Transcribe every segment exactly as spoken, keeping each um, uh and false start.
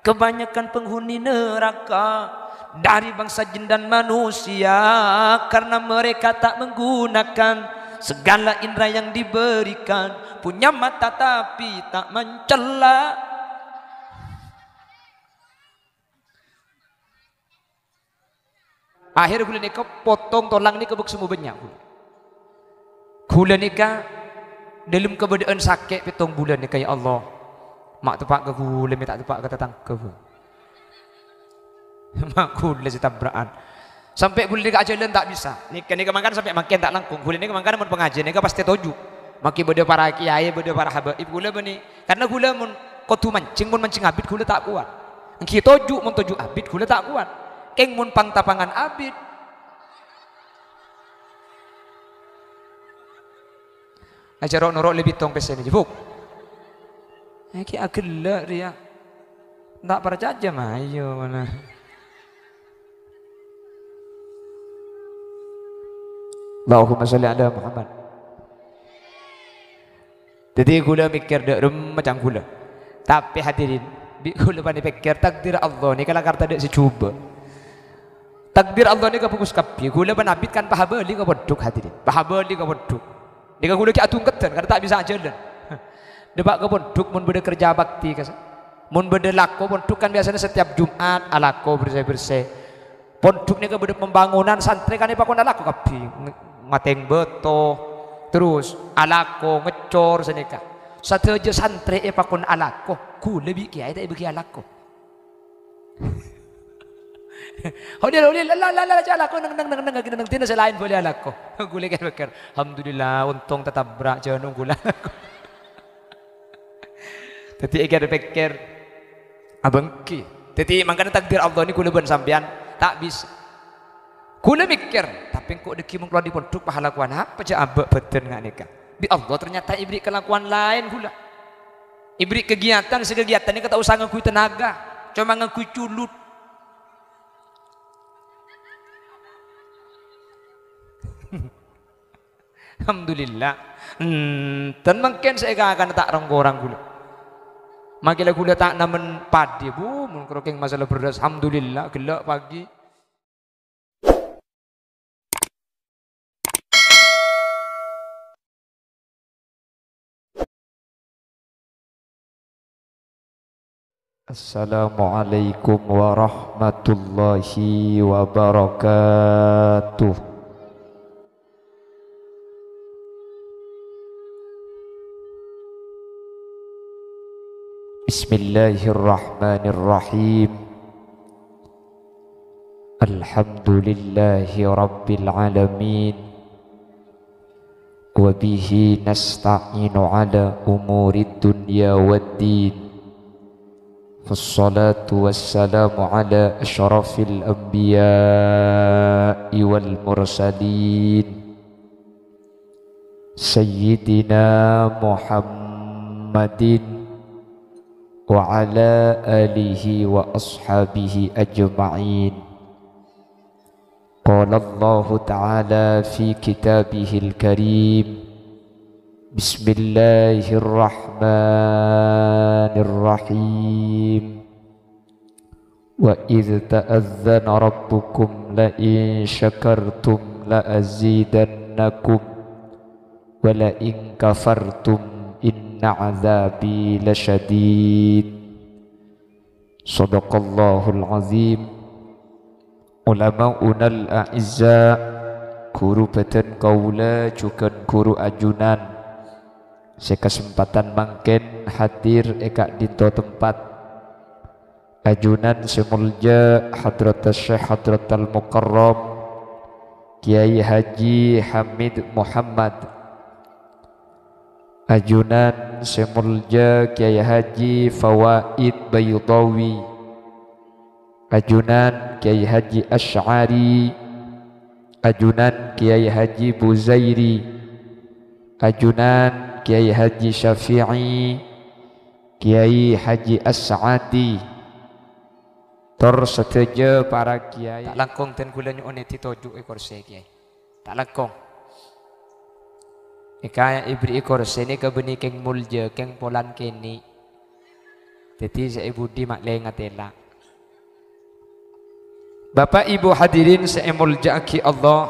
Kebanyakan penghuni neraka dari bangsa jin dan manusia karena mereka tak menggunakan segala indera yang diberikan, punya mata tapi tak mencela. Akhèr ghulâ nèka potong tolang nèka bâk sè mabânnya' ghulâ. Ghulâ nèka dâlem kabâdâ'ân sakè' pèttong bulân nèka, ya Allah. Ma' teppa' ka ghulâ, mè' ta' teppa' ka tatangghâ, Bu. Ma' ghulâ sè tabra'an. Sampè' ghulâ nèka ajhâlân ta' bisa. Nèka, nèka mangkana sampè' mangkèn ta' langkong. Ghulâ nèka mangkana mon pangajiân nèka pastè toju'. Makkè bâdâ para kiyaè, bâdâ para habaib, ghulâ bânnè. Karna ghulâ mon kodhu manjheng, mon manjheng abit ghulâ ta' kowat. Èngghi toju', mon toju' abit ghulâ ta' kowat. Kèng mon pang-tapangan abit. Ajhâr ro'-noro' lè pèttong pèssèna, jâ, Bu. Èngghi aghellâ' rèya. Ta' parcajâ, mayu, mana. Allahumma sholli ala Muhammad. Dhâddhi ghulâ mèkkèr dâ' remma ca'na ghulâ. Tapè hadirin, bi' ghulâ panè pèkkèr takdir Allah nèka la karta dâ' sè jhubâ'. Takdir Allah nèka bhâghus kabbhi. Ghulâ panè abit kan pahabâli ka pondhuk hadirin. Pahabâli ka pondhuk. Nèka ghulâ ghi' adhungkeddhân karna ta' bisa ajhâlân. Dâpa' ka pondhuk mon bâdâ kerja bakti kasa. Mon bâdâ lako pondhuk kan biasanya setiap Jumat alako bersè-bersè. Pondhuk nèka bâdâ pembangunan, santrè kan èpakon alako kabbhi, ng-, matèng bâto, terros alako, ngèccor, sanèka. Sadhâjâ santrè èpakon alako, ghulâ bi' kèyaè ta' èbâghi alako. Holi, holi, la, la, la, la, jhâ' alako, neng, neng, neng, neng, neng, dina sè laèn bâli alako. Ghulâ kèr-pèkkèr, "Alhamdulillah, ontong tatabrak, jhâ' nongghul alako." Dhâddhi èkèr-pèkkèr, abâ' èngghi. Dhâddhi, mangkana takdir Allah nèko ghulâ bân sampèyan ta' bisa. Ghulâ mèkkèr, "Tapè engko' dhâggi' mon kalowar dâri pondhuk, pahala kowan apa jhâ' abâ' bhâdhân nga' nèka?" Bi' Allah ternyata èbherri' kalakowan laèn ghulâ. Èbherri' kagiyatan sè kagiyatan nèka ta' osa ngangghuy tenaga, coma ngangghuy culut. Alhamdulillah. Enten mangkèn sè èkakana ta' rang-korang ghulâ. Makkèla ghulâ ta' namen padhi, Bu, mon karo kèng masalah bherrâs, alhamdulillah, ghellâ' pagi. Assalamualaikum warahmatullahi wabarakatuh. Bismillahirrahmanirrahim. Alhamdulillahi rabbil alamin. Wa bihi nasta'inu ala umurid dunya waddin. Wassalatu wassalamu ala asyrafil anbiya'i wal mursalin. Sayyidina Muhammadin wa ala alihi wa ashabihi ajma'in. Qala Allahu ta'ala fi kitabihil karim, bismillahirrahmanirrahim. Wa idz ta'adzdzana rabbukum la in syakartum la azidannakum wa la in kafartum inna adzabi lasyadid. Shadaqallahul azim. Ulama'unal a'izza, ghuru bhâdhân kaulâ jhughân ghuru ajunan sè kasempadhân mangkèn hadir è ka'dinto tempat. Ajunan sè molja Hadratus Syekh Hadratal Mukarram Kiai Haji Hamid Muhammad. Ajunan sè molja Kiai Haji Fawaid Baydawi. Ajunan Kiai Haji Asy'ari. Ajunan Kiai Haji Buzairi. Ajunan Kiai Haji Syafi'i. Kiai Haji As'adi, tor sadhâjâ para kiai. Ta' langkong dhân ghulâ nyo'onè ètoju'è korsè, Kiai. Ta' langkong. Èka èbherri'i korsè nèka bânnè kèng molja, kèng polana kènè'. Dhâddhi sè è budi ma' lè ngatèla'. Bapa' Ibu hadirin sè èmoljâ'aghi Allah,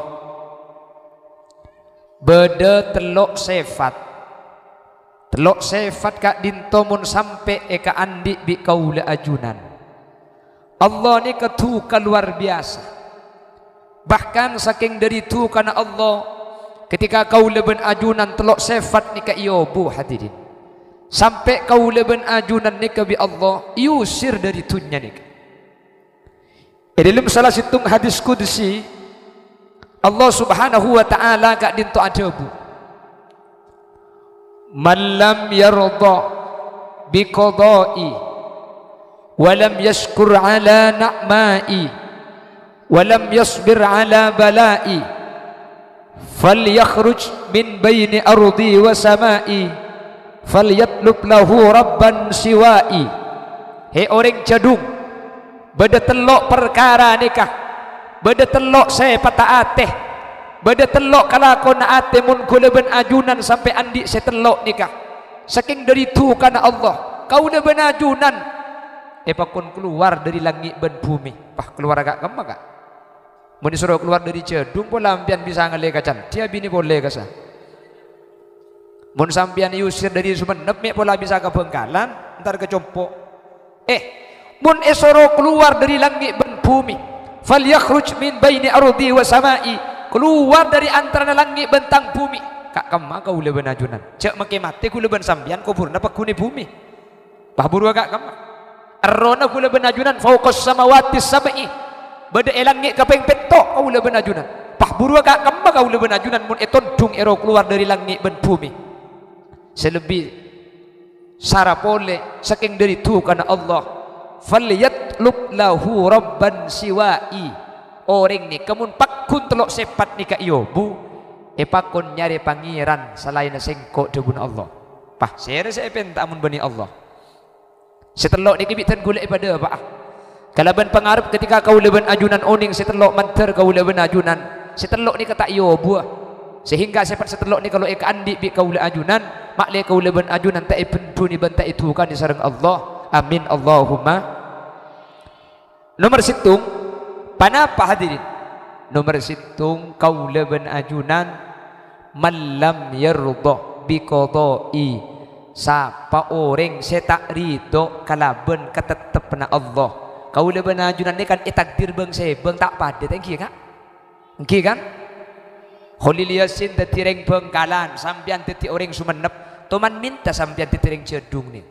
bâdâ tello' sèfat. Tello' sèfat ka'dinto mon sampè' èkaandi' bi' kaulâ ajunan. Allah nèka duka lowar biyasa. Bahkan sakèng dhâri dukana Allah, ketika kaulâ bân ajunan tello' sèfat nèka èobu, hadirin. Sampè' kaulâ bân ajunan nèka bi' Allah èusir dhâri dhunnya nèka. È dhâlem sala sèttong hadis qudsi, Allah Subhanahu wa Ta'ala ka'dinto adhâbu, "Man lam yardha bi qadha'i, wa lam yashkur ala na'ma'i, wa lam yasbir ala bala'i, falyakhruj min baini ardhi wa sama'i, falyatlub lahu rabban siwa'i." He orèng jhâdhung, bâdâ tello' parkara nèka, bâdâ tello' sèpatta atè, bâdâ tello' kalakowanna atè mon ghulâ bân ajunan sampè' andi' sè tello' nèka. Sakèng dhâri dukana Allah, kaulâ bân ajunan èpakon kalowar dhâri langngè' bân bhumè. Wah, kalowar ka' kemma, Ka'? Mon èsoro kalowar dhâri jhâdhung, pola sampèyan bisa ngallè ka Candhi, abinè polè ka sa. Mon sampèyan èusir dhâri Songennep, mè' pola bisa ka Bhângkalan, entar ka compo'. Eh, mon èsoro kalowar dhâri langngè' bân bhumè, "Falyakhruj min baini ardhi wa sama'i," kalowar dhâri antarana langngè' bân tang bhumè. Ka' kemma kaulâ bân ajunan? Jhâ' makè matè ghulâ bân sampèyan, kobhurrâ pagghun è bhumè. Wah, bhuruwâ ka' kemma? Errohna ghulâ bân ajunan fauqas samawati sab'i, bâdâ è langngè' kapèng pètto' kaulâ bân ajunan. Wah, bhuruwâ ka' kemma kaulâ bân ajunan mon ètondhung èro kalowar dhâri langngè' bân bhumè? Sè lebbi sara polè sakèng dhâri dukana Allah, "Falyatlub lahu rabban siwa'i." Orèng nèka mon pagghun tello' sèpat nèka èobu, èpakon nyarè Pangèran salaènna sèngko', dhâbuna Allah. Wah, sèrè sè èpènta mon bânnè Allah? Sè tello' nèkè bi' dân ghulâ èpadâpa'a. Kalabân pangarep ketika kaulâ bân ajunan onèng sè tello' mandhâr kaulâ bân ajunan, sè tello' nèka ta' èobuwâ. Sehingga sèpat sè tello' nèka lo' èkaandi' bi' kaulâ ajunan, ma'lè kaulâ bân ajunan ta' èbhendhunè bân ta' èdukanè sareng Allah. Amin, Allahumma. Nomer sèttong, ponapa hadirin? Nomer sèttong, kaulâ bân ajunan, "Man lam yardha bi qadha'i." Sapa orèng sè ta' ridho kalabân katetteppanna Allah. Kaulâ bân ajunan nèka kan ètakdir bâng-sèbâng ta' padâ, ta' ènggi, Ka'? Ènggi, kan? Kholil Yasin dhâddhi rèng Bhângkalan, sampèyan dhâddhi orèng Songennep. Toman mènta sampèyan dhâddhi rèng jhâdhung, nè?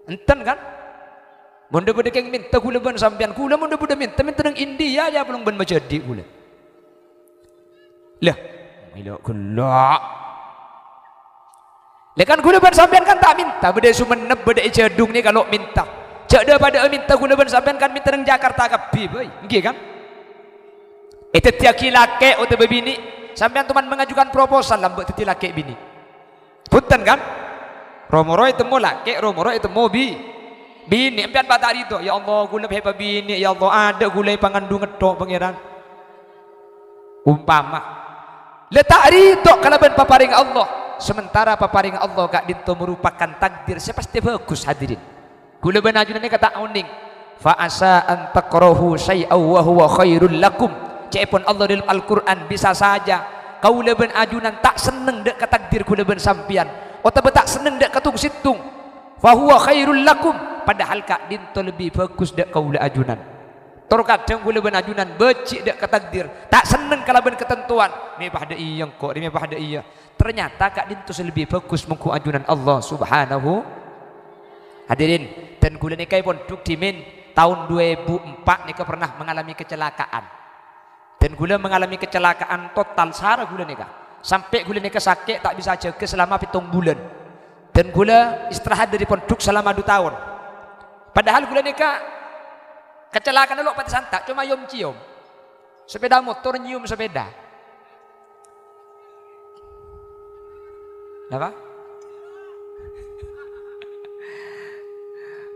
Enten, kan? Mon dhâ-, bâdâ kèng mènta ghulâ bân sampèyan, ghulâ mon dhâ-, bâdâ mènta, mènta neng India, ya, palèng bân majhâdhi' ghulâ. Lah, mèlo ghellâ'. Lah, kan ghulâ bân sampèyan kan ta' mènta, bâdâ è Songennep, bâdâ è jhâdhung nèka lo' mènta. Jhâ' dhâ-, padâ'â mènta ghulâ bân sampèyan kan mènta neng Jakarta kabbhi bhâi, ènggi kan? Èdhâddhiyâghi lakè' otabâ binè', sampèyan toman mengajukan proposal lambâ' dhâddhi lakè' binè'. Bhunten, kan? Ro-moro ètemmo lakè', ro-moro ètemmo bi-, binè'. Sampèyan pas ta' ridho, "Ya Allah, ghulâ pas èpabinè', ya Allah, adâ' ghulâ èpangandhung ètto', Pangèran." Umpama. La ta' ridho kalabân paparèngnga Allah, sementara paparèngnga Allah ka'dinto merupakan takdir sè pastè bhâghus, hadirin. Ghulâ bân ajunan nèka ta' onèng. "Fa asa an takrahu syai'an wa huwa khairul lakum." Ca'èpon Allah dâlem Al-Qur'an, "Bisa saja kaulâ bân ajunan ta' senneng dâ' ka takdir ghulâ bân sampèyan, otabâ ta' senneng dâ' ka tong-sèttong. Fa huwa khairul lakum, padahal ka'dinto lebbi bhâghus dâ' kaulâ ajunan." Tor kadhâng ghulâ bân ajunan bâji' dâ' ka takdir, ta' senneng kalabân katantowan. Mè' pas dâ' iyâ engko', rè mè' pas dâ' iyâ. Ternyata ka'dinto sè lebbi bhâghus mongghu ajunan Allah Subhanahu. Hadirin, dân ghulâ nèka è pondhuk dhimèn taon dua èbu empat nèka pernah mengalami kecelakaan. Dân ghulâ mengalami kecelakaan total sara ghulâ nèka. Sampè' ghulâ nèka sakè' ta' bisa jâgâ selama pèttong bulân. Dân ghulâ istirahat dâri pondhuk selama du taon. Padahal ghulâ nèka kacelakaanna lo' patè santa', coma yom-ciyom. Sepeda motor nyiyom sepeda. Napa?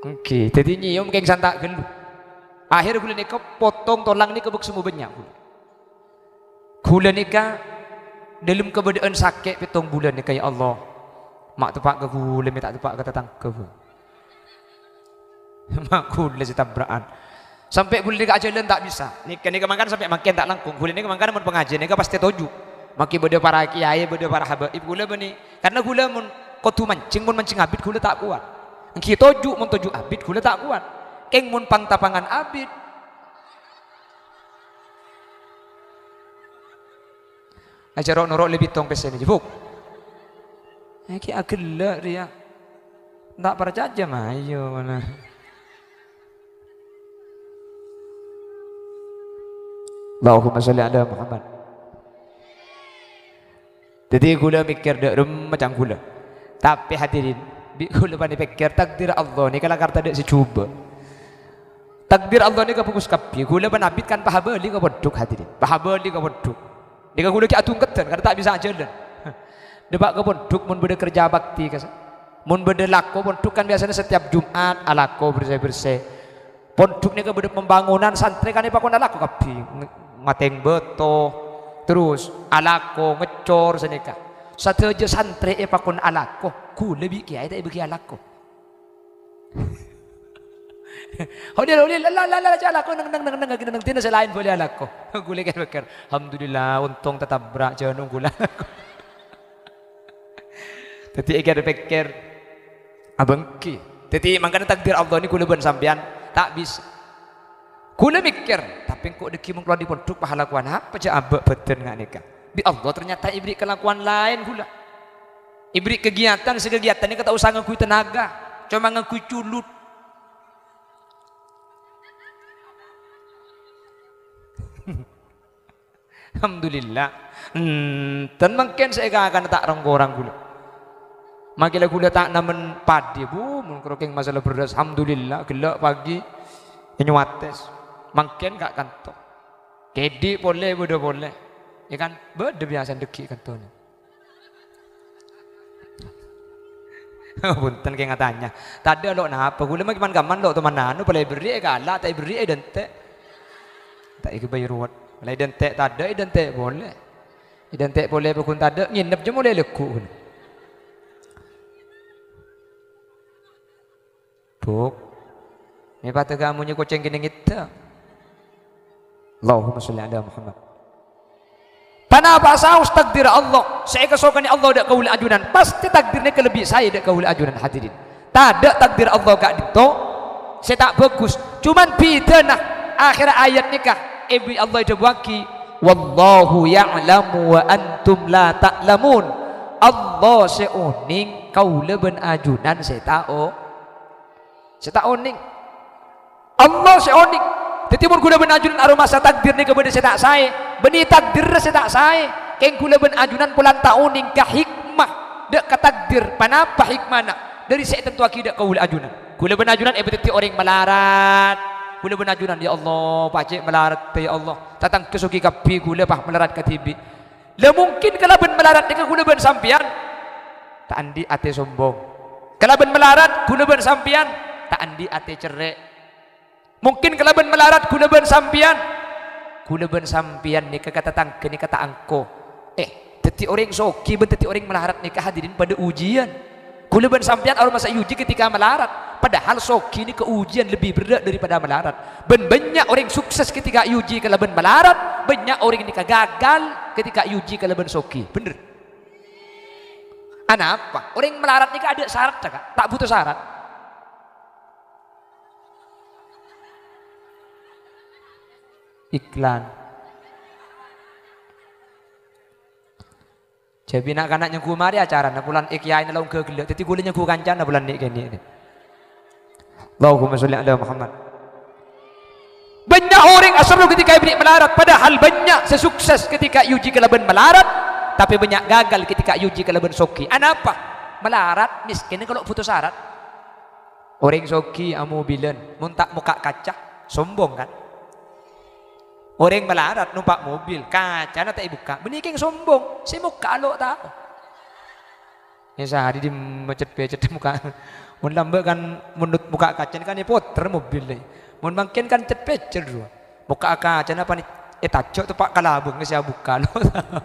Ènggi, dhâddhi nyiyom kèng santa' ghâllu. Akhèr ghulâ nèka potong tolang nèka bâk semmo bânnya' ghulâ. Ghulâ nèka dâlem kabâdâ'ân sakè' pèttong bulân nèka, ya Allah. Ma' teppa' ka ghulâ, mè' ta' teppa' ka tatangghâ, Bu. Ma' ghulâ sè tabra'an. Sampè' ghulâ nèka ajhâlân ta' bisa. Nèka, nèka mangkana sampè' mangkèn ta' langkong. Ghulâ nèka mangkana mon pangajiân nèka pastè toju'. Mangkèn bâdâ para kiyaè, bâdâ para habaib. Ghulâ bânnè. Karna ghulâ mon kodhu manjheng, mon manjheng abit ghulâ ta' kowat. Èngghi toju', mon toju' abit ghulâ ta' kowat. Kèng mon pang-tapangan abit. Ajhâr ro'-noro' lè bitong pèssèna, jâ, Bu'. Èngghi aghellâ' rèya. Ta' parcajâ, mayu, mana. Allahumma sholli ala Muhammad. Dhâddhi ghulâ mèkkèr dâ' remma ca'na ghulâ. Tapè hadirin, bi' ghulâ panèka pèkkèr takdir Allah nèka la karta dâ' sè jhubâ'. Takdir Allah nèka bhâghus kabbhi. Ghulâ bân abit kan paham bâli ka pondhuk, hadirin. Paham bâli ka pondhuk. Nèka ghulâ ghi' adhungkeddhân, karna ta' bisa ajhâlân. Dâpa' ka pondhuk mon bâdâ kerja bakti, kas-, mon bâdâ lako pondhuk kan biasanya setiap Jumat alako bersè-bersè. Pondhuk nèka bâdâ pembangunan, santrè kan èpakon alako kabbhi. Ng-, matèng bâto, terros alako, ngècor, sanèka. Sadhâjâ santrè èpakon alako, ghulâ bi' kiyaè ta' èbâghi alako. Holi, holi, la, la, la, la, jhâ' alako, neng, neng, neng, neng, neng, dina sè laèn bâli alako. Ghulâ kan pèkkèr, "Alhamdulillah, ontong tatabrak, jhâ' nongghu la alako." Dhâddhi èkèr-pèkkèr, abângghâ. Dhâddhi mangkana takdir Allah nèka ghulâ bân sampèyan ta' bisa. Ghulâ mèkkèr, "Tapè engko' dhâggi' mon kalowar dâri pondhuk, pas alakowan apa jhâ' abâ' bhâdhân nga' nèka?" Bi' Allah ternyata èbâri' kalakowan laèn ghulâ. Èbâri' kagiyatan, sè kagiyatan nèka ta' osa ngangghuy tenaga, coma ngangghuy culut. Alhamdulillah. Enten mangkèn sè èkakana ta' rang-korang ghulâ. Makè la ghulâ ta' namen padhi, Bu, mon karo kèng masalah bherrâs, alhamdulillah, ghellâ' pagi ènyowates. Mangkèn ka' kanto. Kèdhi' polè, bâdâ polè. Yâ kan? Bâdâ biyasana dhâggi' kantona. Bhunten kèng atanya. Tadâ' lo' napa? Ghulâ ma' ghi' man-kamman lo' toman anu, polè èbherri' èkala', ta' èbherri' èdântè'. Ta' èghâbây ruwet. Polè èdântè' tadâ', èdântè' polè. Èdântè' polè paggun tadâ', ngènep jâ molè lagghu'. Buk. Mè' padâ ka' amonyè kocèng kènè' ngèdhâ. Allahumma sholli ala Muhammad. Ponapa saos takdir Allah, sè èkasokanè Allah dâ' kaulâ ajunan, pastè takdir nèka lebbi saè dâ' kaulâ ajunan, hadirin. Tadâ' takdir Allah ka'dinto sè ta' bhâghus. Coma bhidhâna akhèr ayat nèka, èbi Allah èdhâbuwâghi, "Wallahu ya'lamu wa antum la ta'lamun." Allah sè onèng, kaulâ bân ajunan sè ta' o-, sè ta' onèng. Allah sè onèng. Dhâddhi, mon ghulâ bân ajunan aromasa takdir nèka bâdâ sè ta' saè, bânnè takdirra sè ta' saè, kèng ghulâ bân ajunan polana ta' onèng ka hikmah dâ' ka takdir. Ponapa hikmana? Dâri sè ètantowaghi dâ' kaulâ ajunan. Ghulâ bân ajunan èpadhâddhi orèng malarat. Ghulâ bân ajunan, "Ya Allah, pajhât malarat, ya Allah. Tatangghâ soghi kabbhi, ghulâ pas malarat kadhibi'." La mungkin kalabân malarat nèka ghulâ bân sampèyan ta' andi' atè sombong. Kalabân malarat ghulâ bân sampèyan ta' andi' atè cerrè'. Mungkin kalabân malarat ghulâ bân sampèyan, ghulâ bân sampèyan nèka ka tatangghâ nèka ta' angko. Eh, dhâddhi orèng soghi bân dhâddhi orèng malarat nèka hadirin padâ ujiân. Ghulâ bân sampèyan aromasa èuji ketika malarat, padahal soghi nèka ujiân lebbi berrâ' daripada malarat. Bân bânnya' orèng sukses ketika èuji kalabân malarat, bânnya' orèng nèka gagal ketika èuji kalabân soghi. Bhender. Anapa? Orèng malarat nèka adâ' sarat, Ka'? Ta' bhuto sarat. Iklan. Jhâ' bi' na'-kana' nyongghu marè acarana, polana è kèyaèna la ongghâ ghellâ'. Dhâddhi ghulâ nyongghu kancana polana nè'-kènè'. Allahumma sholli ala Muhammad. Bânnya' orèng aserro ketika èberri' malarat, padahal bânnya' sè sukses ketika èuji kalabân malarat, tapè bânnya' gagal ketika èuji kalabân soghi. Anapa? Malarat, mèskèn, kalo bhuto sarat. Orèng soghi amobilan, mon ta' mokka' kaca, sombong, kan? Orèng malarat nompa' mobil, kacana ta' èbukka', bânnè kèng sombong, sè mokka' lo' tao. È, sehari dimma cet-pecet mokka'. Mon lambâ' kan, mon mokka' kaca kan èpoter mobil, lè. Mon mangkèn kan cet-pecet, rowa. Mokka' kacana panè ètajhâk teppa' ka labâng, sè abukka' lo' tao.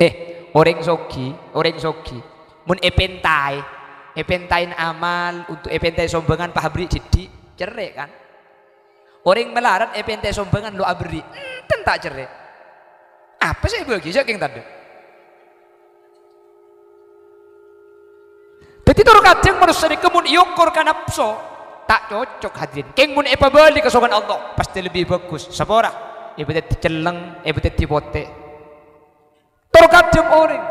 Eh, orèng soghi, orèng soghi, mon èpèntaè, Èpèntaè amal, untuk èpèntaè sombhângan, pas aberri' diddhi', cerrè', kan? Orèng malarat èpèntaè sombhângan, lo' aberri', enten ta' cerrè'? Apa sè èbâgi, sè kèng tadâ'? Dhâddhi, tor kadhâng manossa nèka mon èokor ka napso, ta' cocok, hadirin. Kèng mon èpabâli ka sokongan Allah, pastè lebbi bhâghus. Sapora, èpadhâddhi celleng, èpadhâddhi potè. Tor kadhâng orèng.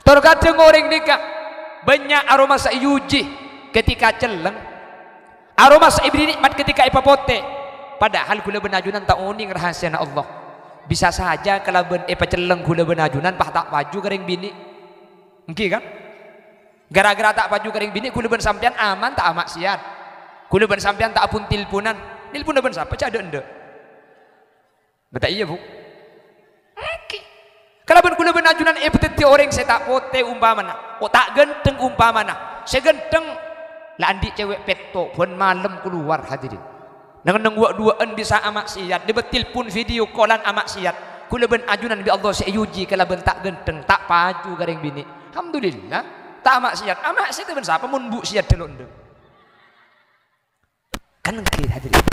Tor kadhâng orèng nèka bânnya' aromasa èuji ketika celleng. Aromasa èbâri nè'mat ketika èpapotè. Padahal ghulâ bân ajunan ta' onèng rahasiana Allah. Bisa saja kalabân èpacelleng ghulâ bân ajunan pas ta' paju ka rèng binè'. Èngghi, kan? Gara-gara ta' paju ka rèng binè', ghulâ bân sampèyan aman ta' ama'siyat? Ghulâ bân sampèyan ta' apon-telponan? Nelponna bân sapa? Jhâ' adâ'-endâ'. Bâta iyâ, Bu? Èngghi. Kalabân ghulâ bân ajunan èpadhâddhi orèng sè ta' potè umpamana, o, ta' ghântheng umpamana. Sè ghântheng la andi' cèwèk pètto', bân malem kalowar, hadirin. Neng-enneng wâ'-duwâ'ân bisa ama'siyat, dâpa' telpon video call-an ama'siyat. Ghulâ bân ajunan bi' Allah sè èuji kalabân ta' ghântheng, ta' paju ka rèng binè'. Alhamdulillah, ta' ama'siyat. Ama'siyat bân sapa mon bu' siyat dâlo' endâ'? Kan èngghi, hadirin.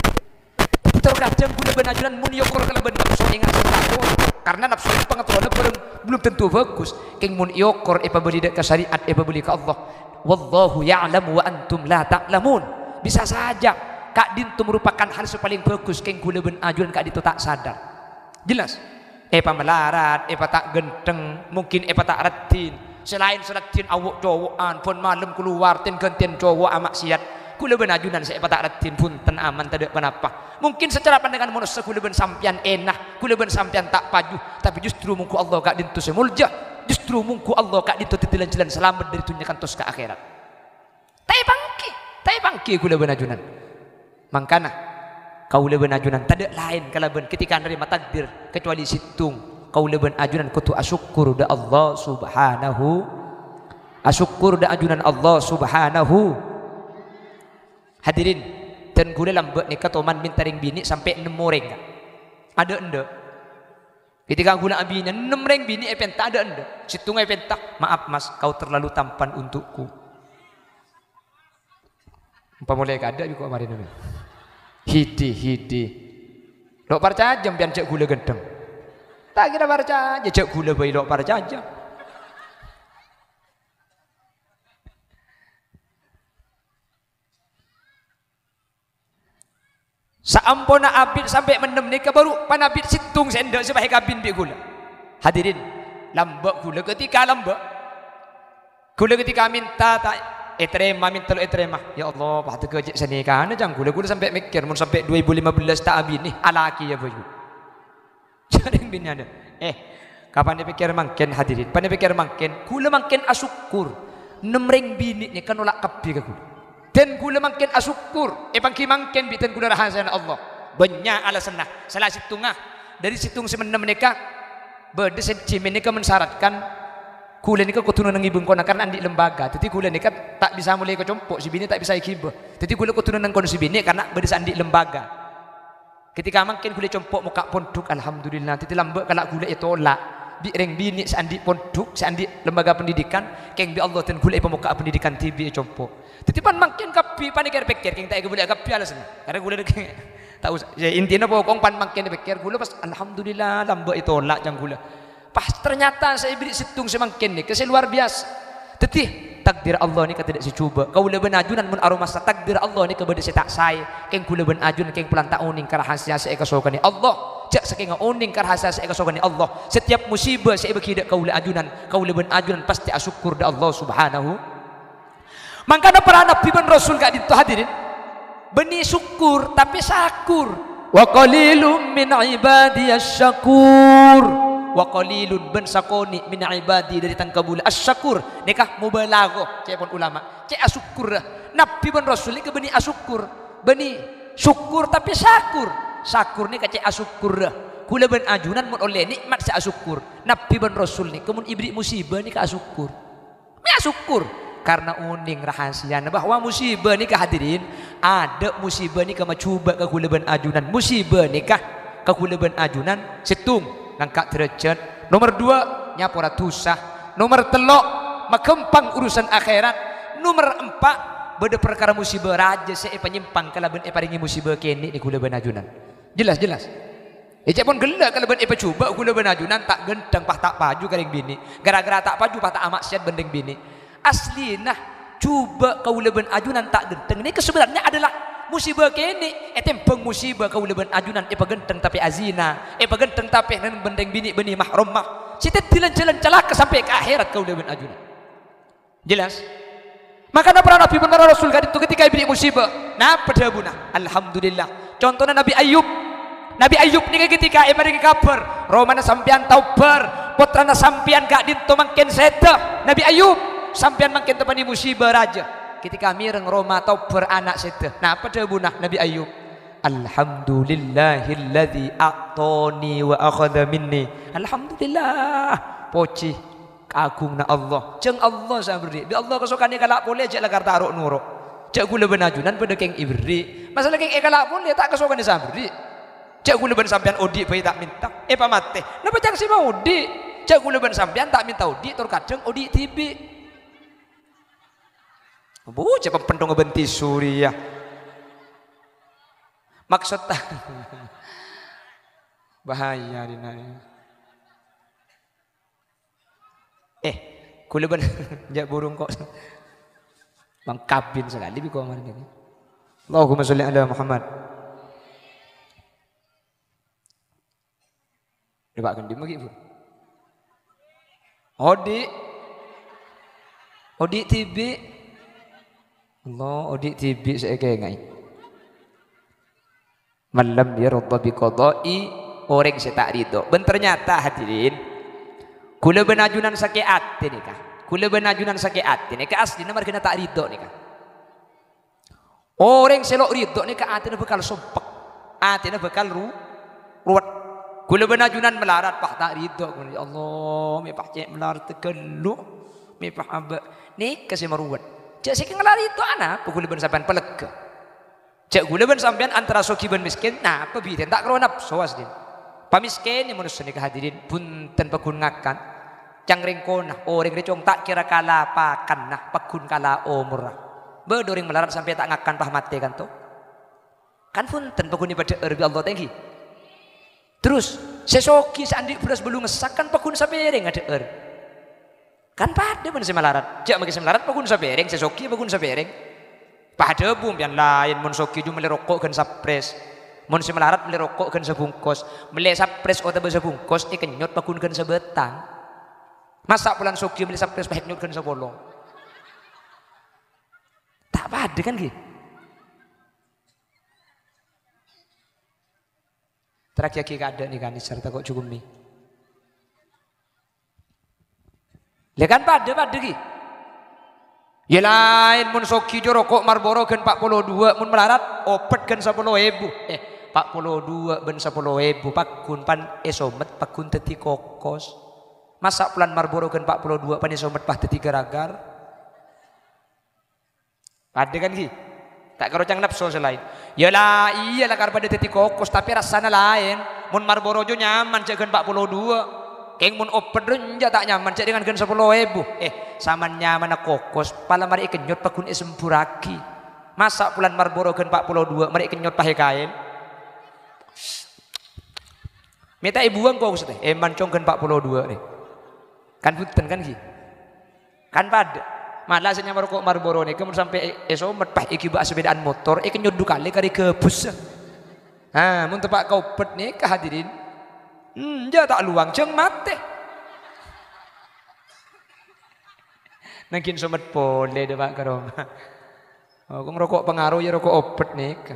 Tor kadhâng ghulâ bân ajunan mon èokor kalabân napso, ènga' sè tako'. Karena napso pangaterrona bârâng belum tentu bhâghus. Kèng mon èokor èpabâli dâ' ka syariat, èpabâli ka Allah. "Wallahu ya'lamu wa antum la ta'lamun." Bisa saja ka'dinto merupakan hal sè palèng bhâghus, kèng ghulâ bân ajunan ka'dinto ta' sadar. Jelas? Èpamalarat, èpata' ghântheng, mungkin èpata' raddhin. Sè laèn sè raddhin awo'-cowo'an, bân malem kalowar, ten-ghântèyan cowo' ama'siyat. Ghulâ bân ajunan sè èpata' raddhin, bhunten, aman, tadâ' ponapa. Mungkin secara pandangan manossa ghulâ bân sampèyan èna, ghulâ bân sampèyan ta' paju, tapè justru mongghu Allah ka'dinto sè molja, justru mongghu Allah ka'dinto dhâddhi lan-jhâlân salamet dâri dhunnya kantos ka akhèrat. Ta' èpangghi, ta' èpangghi ghulâ bân ajunan. Mangkana, kaulâ bân ajunan tadâ' laèn kalabân ketika narèma takdir, kecuali sèttong. Kaulâ bân ajunan kodhu asokkor dâ' Allah Subhanahu, asokkor dâ' ajunan Allah Subhanahu. Hadirin, dân ghulâ lambâ' nèka toman mènta rèng binè' sampè' ennem orèng, Ka'. Adâ' endâ'? Ketika ghulâ abinè, ennem rèng binè' èpènta, adâ' endâ'? Sèttongnga èpènta, "Maaf, Mas, kau terlalu tampan untukku." Apa molè kadâ' bi' ko' marèna, bi'? Hidi, hidi. Lo' parcajâ sampèyan jâ' ghulâ ghântheng? Ta' kèra parcajâ, jâ' ghulâ bhâi lo' parcajâ. Saamponna abit sampè' mennem nèka bhuru panabit sèttong sè endâ' sè pas èkabin bi' ghulâ. Hadirin, lambâ' ghulâ ketika lambâ'. Ghulâ ketika mènta ta' ètarèma, mènta lo' ètarèma. "Ya Allah, pas tegghâ cè' sanèkana jâng ghulâ." Ghulâ sampè' mèkkèr, "Mon sampè' dua ribu lima belas ta' abinè, alakè ya bhâi." Jârèng binèna, "Eh, kapan èpèkkèr mangkèn, hadirin? Pan èpèkkèr mangkèn? Ghulâ mangkèn asokkor. Ennem rèng binè' nèka nola' kabbhi ka ghulâ. Dân ghulâ mangkèn asokkor, èpangghi mangkèn bi' dân ghulâ rahasiana Allah." Bânnya' alasanna. Sala sèttongnga, dâri sèttong sè mennem nèka, bâdâ sè jhimèn nèka mensyaratkan ghulâ nèka kodhu nènangngè bengkona karena andi' lembaga. Dâddhi ghulâ nèka ta' bisa molè ka compo', sè binè' ta' bisa èghibâ. Dâddhi ghulâ kodhu nènangkon sè binè' karena bâdâ sè andi' lembaga. Ketika mangkèn ghulâ compo' mokka' pondhuk, alhamdulillah. Dâddhi lambâ' kala' ghulâ ètola' bi' rèng binè' sè andi' pondhuk, sè andi' lembaga pendidikan, kèng bi' Allah dân ghulâ èpamokka'a pendidikan dhibi' è compo'. Dâddhi pan mangkèn kabbhi, pan èkèr-pèkkèr, kèng ta' èghâbâlâ kabbhi alasanna. Karena ghulâ nèka ta' osa. Ya, intina pokok pan mangkèn èpèkkèr, ghulâ pas alhamdulillah lambâ' ètola' jâng ghulâ. Pas ternyata sè èberri' sèttong sè mangkèn nèka sè luar biasa. Dâddhi, takdir Allah nèka tadâ' sè jhubâ'. Kaulâ bân ajunan mon aromasa takdir Allah nèka bâdâ sè ta' saè, kèng ghulâ bân ajunan kèng polana ta' onèng ka rahasia sè èkasokanè Allah. Jâ' sakènga onèng ka rahasia sè èkasokanè Allah. Setiap musibah sè èbâghi dâ' kaulâ ajunan, kaulâ bân ajunan pastè asokkor dâ' Allah Subhanahu. Mangkana para nabbhi bân rasul ka'dinto hadirin, bânnè sokkor, tapè sakur. "Wa qalilum min ibadiyas syakur." Wa qalilun, bân sakonè', min ibadi, dâri tang kabulâ. As-syakur, nèka mubalaghah, ca'èpon ulama. Cè' asokkorra. Nabbhi bân rasul nèka bânnè asokkor. Bânnè sokkor, tapè sakur. Sakur nèka cè' asokkorra. Ghulâ bân ajunan mon ollè nè'mat sè asokkor. Nabbhi bân rasul nèka mon èberri' musibah nèka asokkor. Mè' asokkor, karena onèng rahasiana bahwa musibah nèka, hadirin, adâ' musibah nèka majhubâ' ka ghulâ bân ajunan. Musibah nèka Ka kaulâ bân ajunan, sèttong, ngangka' dârâjhât. Nomer duwâ', nyapora dhusa. Nomer tello', maghâmpang urusan akhèrat. Nomer empa', bâdâ parkara musibâ rajâ sè èpanyèmpang kalabân èparèngè musibâ kènè' nèka kaulâ bân ajunan. Jelas, jelas. È, cè' pon ghellâ' kalabân èpajhubâ' kaulâ bân ajunan ta' ghântheng, pas ta' paju ka rèng binè'. Gara-gara ta' paju, pas ta' ama'siyat bân rèng binè'. Aslina, jhubâ' kaulâ bân ajunan ta' ghântheng nèka sebenarnya adalah musibâ kènè'. Ètèmbhâng musibâ kaulâ bân ajunan èpaghântheng tapè azina, èpaghântheng tapè neng bân rèng binè' bânnè mahromma. Sè dhâddhi lan-jhâlân calaka sampè' ka akhèrat kaulâ bân ajunan. Jelas? Makana para nabi bân para rasul ka'dinto ketika èberri' musibâ, napa dhâbuna? Alhamdulillah. Contona Nabi Ayub. Nabi Ayub nèka ketika èparèngè kabhâr, romana sampèyan tao bâr, pottrana sampèyan ka'dinto mangkèn sèdhâ. Nabi Ayub, sampèyan mangkèn teppanè musibâ rajâ. Ketika mèreng roma tao bâr ana' sèdhâ, napa dhâbuna Nabi Ayub? "Alhamdulillahilladzi a'tani wa akhadha minni." Alhamdulillah. Pojhi. Kaagunganna Allah. Jhâng Allah sè aberri'. Bi' Allah kasokanè kala' polè, jhâ' lakar ta' ro'-noro'. Jhâ' kaulâ bân ajunan padâ kèng èberri'. Masalah kèng èkala' polè, ta' kasokanè sè aberri'. Jhâ' kaulâ bân sampèyan odi' bhâi ta' mènta. Èpamatè. Napa ca'na sè maodi'? Jhâ' kaulâ bân sampèyan ta' mènta odi', tor kadhâng odi' dhibi'. Bu, jhâ' pempentongnga bân tisu rèya. Maksod ta-, bahaya, Dina. Eh, kaulâ bân-, jhâ' burung kok. Bang kabin sakalè bi' kok marèn ini. Allahumma sholli ala Muhammad. Dâpa' ghândhi' maghi, Bu. Odi'. Odi' dhibi'. Allah, odi' dhibi' sè èkèngaè. "Man lam yardha bi qadha'i," orèng sè ta' ridho. Bân ternyata, hadirin, kaulâ bân ajunan sakè' atè nèka. Kaulâ bân ajunan sakè' atè nèka aslina marghâna ta' ridho nèka. Orèng sè lo' ridho nèka atèna bhâkal sompek. Atèna bhâkal ru-, ruwet. Kaulâ bân ajunan malarat, pas ta' ridho. "Ya Allah, mè' pas cè' malarat ghâllu, mè' pas abâ'." Nèka sè maruwet. Jhâ' sè kèng la ridho, anapa kaulâ bân sampèyan pelegghâ? Jhâ' kaulâ bân sampèyan antara soghi bân mèskèn, napa bhidhâna? Ta' karo napso, aslina. Pamèskènè manossa nèka, hadirin, bhunten pagghun ngakan. Cang rèng kona, orèng rècong ta' kèra kala pakanna, pagghun kala omorra. Bâdâ orèng malarat sampè' ta' ngakan pas matè kanto. Kan bhunten pagghun èpadhâ'âr bi' Allah ta' ènggi. Terros, sè soghi sè andi' bherrâs bâllu ngèssa' kan pagghun sapèrèng adhâ'âr. Kan padâ bân sè malarat. Jhâ' maghi sè malarat pagghun sapèrèng, sè soghi pagghun sapèrèng. Pas adhâbu sampèyan, laèn mon soghi jhu mellè roko' ghân saprès. Mon sè malarat mellè roko' ghân sabungkos. Mellè saprès otabâ sabungkos, èkennyot pagghun ghân sabâtang. Masa' polana soghi mellè saprès pas èkennyot ghân sapolo. Ta' padâ kan, ghi? Terraghi-aghi kaadâ' nèka, nèser tako' jhughumè. Lè kan padâ-padâ, ghi. Yâ laèn mon soghi jhu roko' Marlboro ghân pa' polo duwâ', mon malarat opèt ghân sapolo èbu. Eh, pa' polo duwâ' bân sapolo èbu pagghun pan èsomet pagghun dhâddhi kokos. Masa' polana Marlboro ghân pa' polo duwâ' pan èsomet pas dhâddhi ghâr-aghâr? Padâ kan, ghi? Ta' karo cang napso sè laèn. Yâ la iyâ lakar padâ dhâddhi kokos, tapè rassana laèn. Mon Marlboro jhu nyaman jhâ' ghân pa' polo duwâ'. Kèng mon opèt rènja' ta' nyaman jhâ' dhângan ghân sapolo èbu. Eh, saman nyamana kokos, pala marè èkennyot pagghun èsemburraghi. Masa' polana Marlboro ghân pa' polo duwâ', marè èkennyot pas èkaèn. Mè' ta' èbuwâng kokos tè, èman cong ghân pa' polo duwâ' rè. Kan bhunten kan, ghi? Kan padâ. Mala sè nyama roko' Marlboro nèka mon sampè' è-, èsomet pas èghibâ sepèdaan motor, èkennyot du kalè karè ghâbus. Ha, mon teppa' ka opèt nèka, hadirin. Hmm, jhâ' ta' lowang, jhâng matè. Nangghing somet polè dâpa' ka roma. Oh, kong roko' pangaro yâ roko' opèt nèka.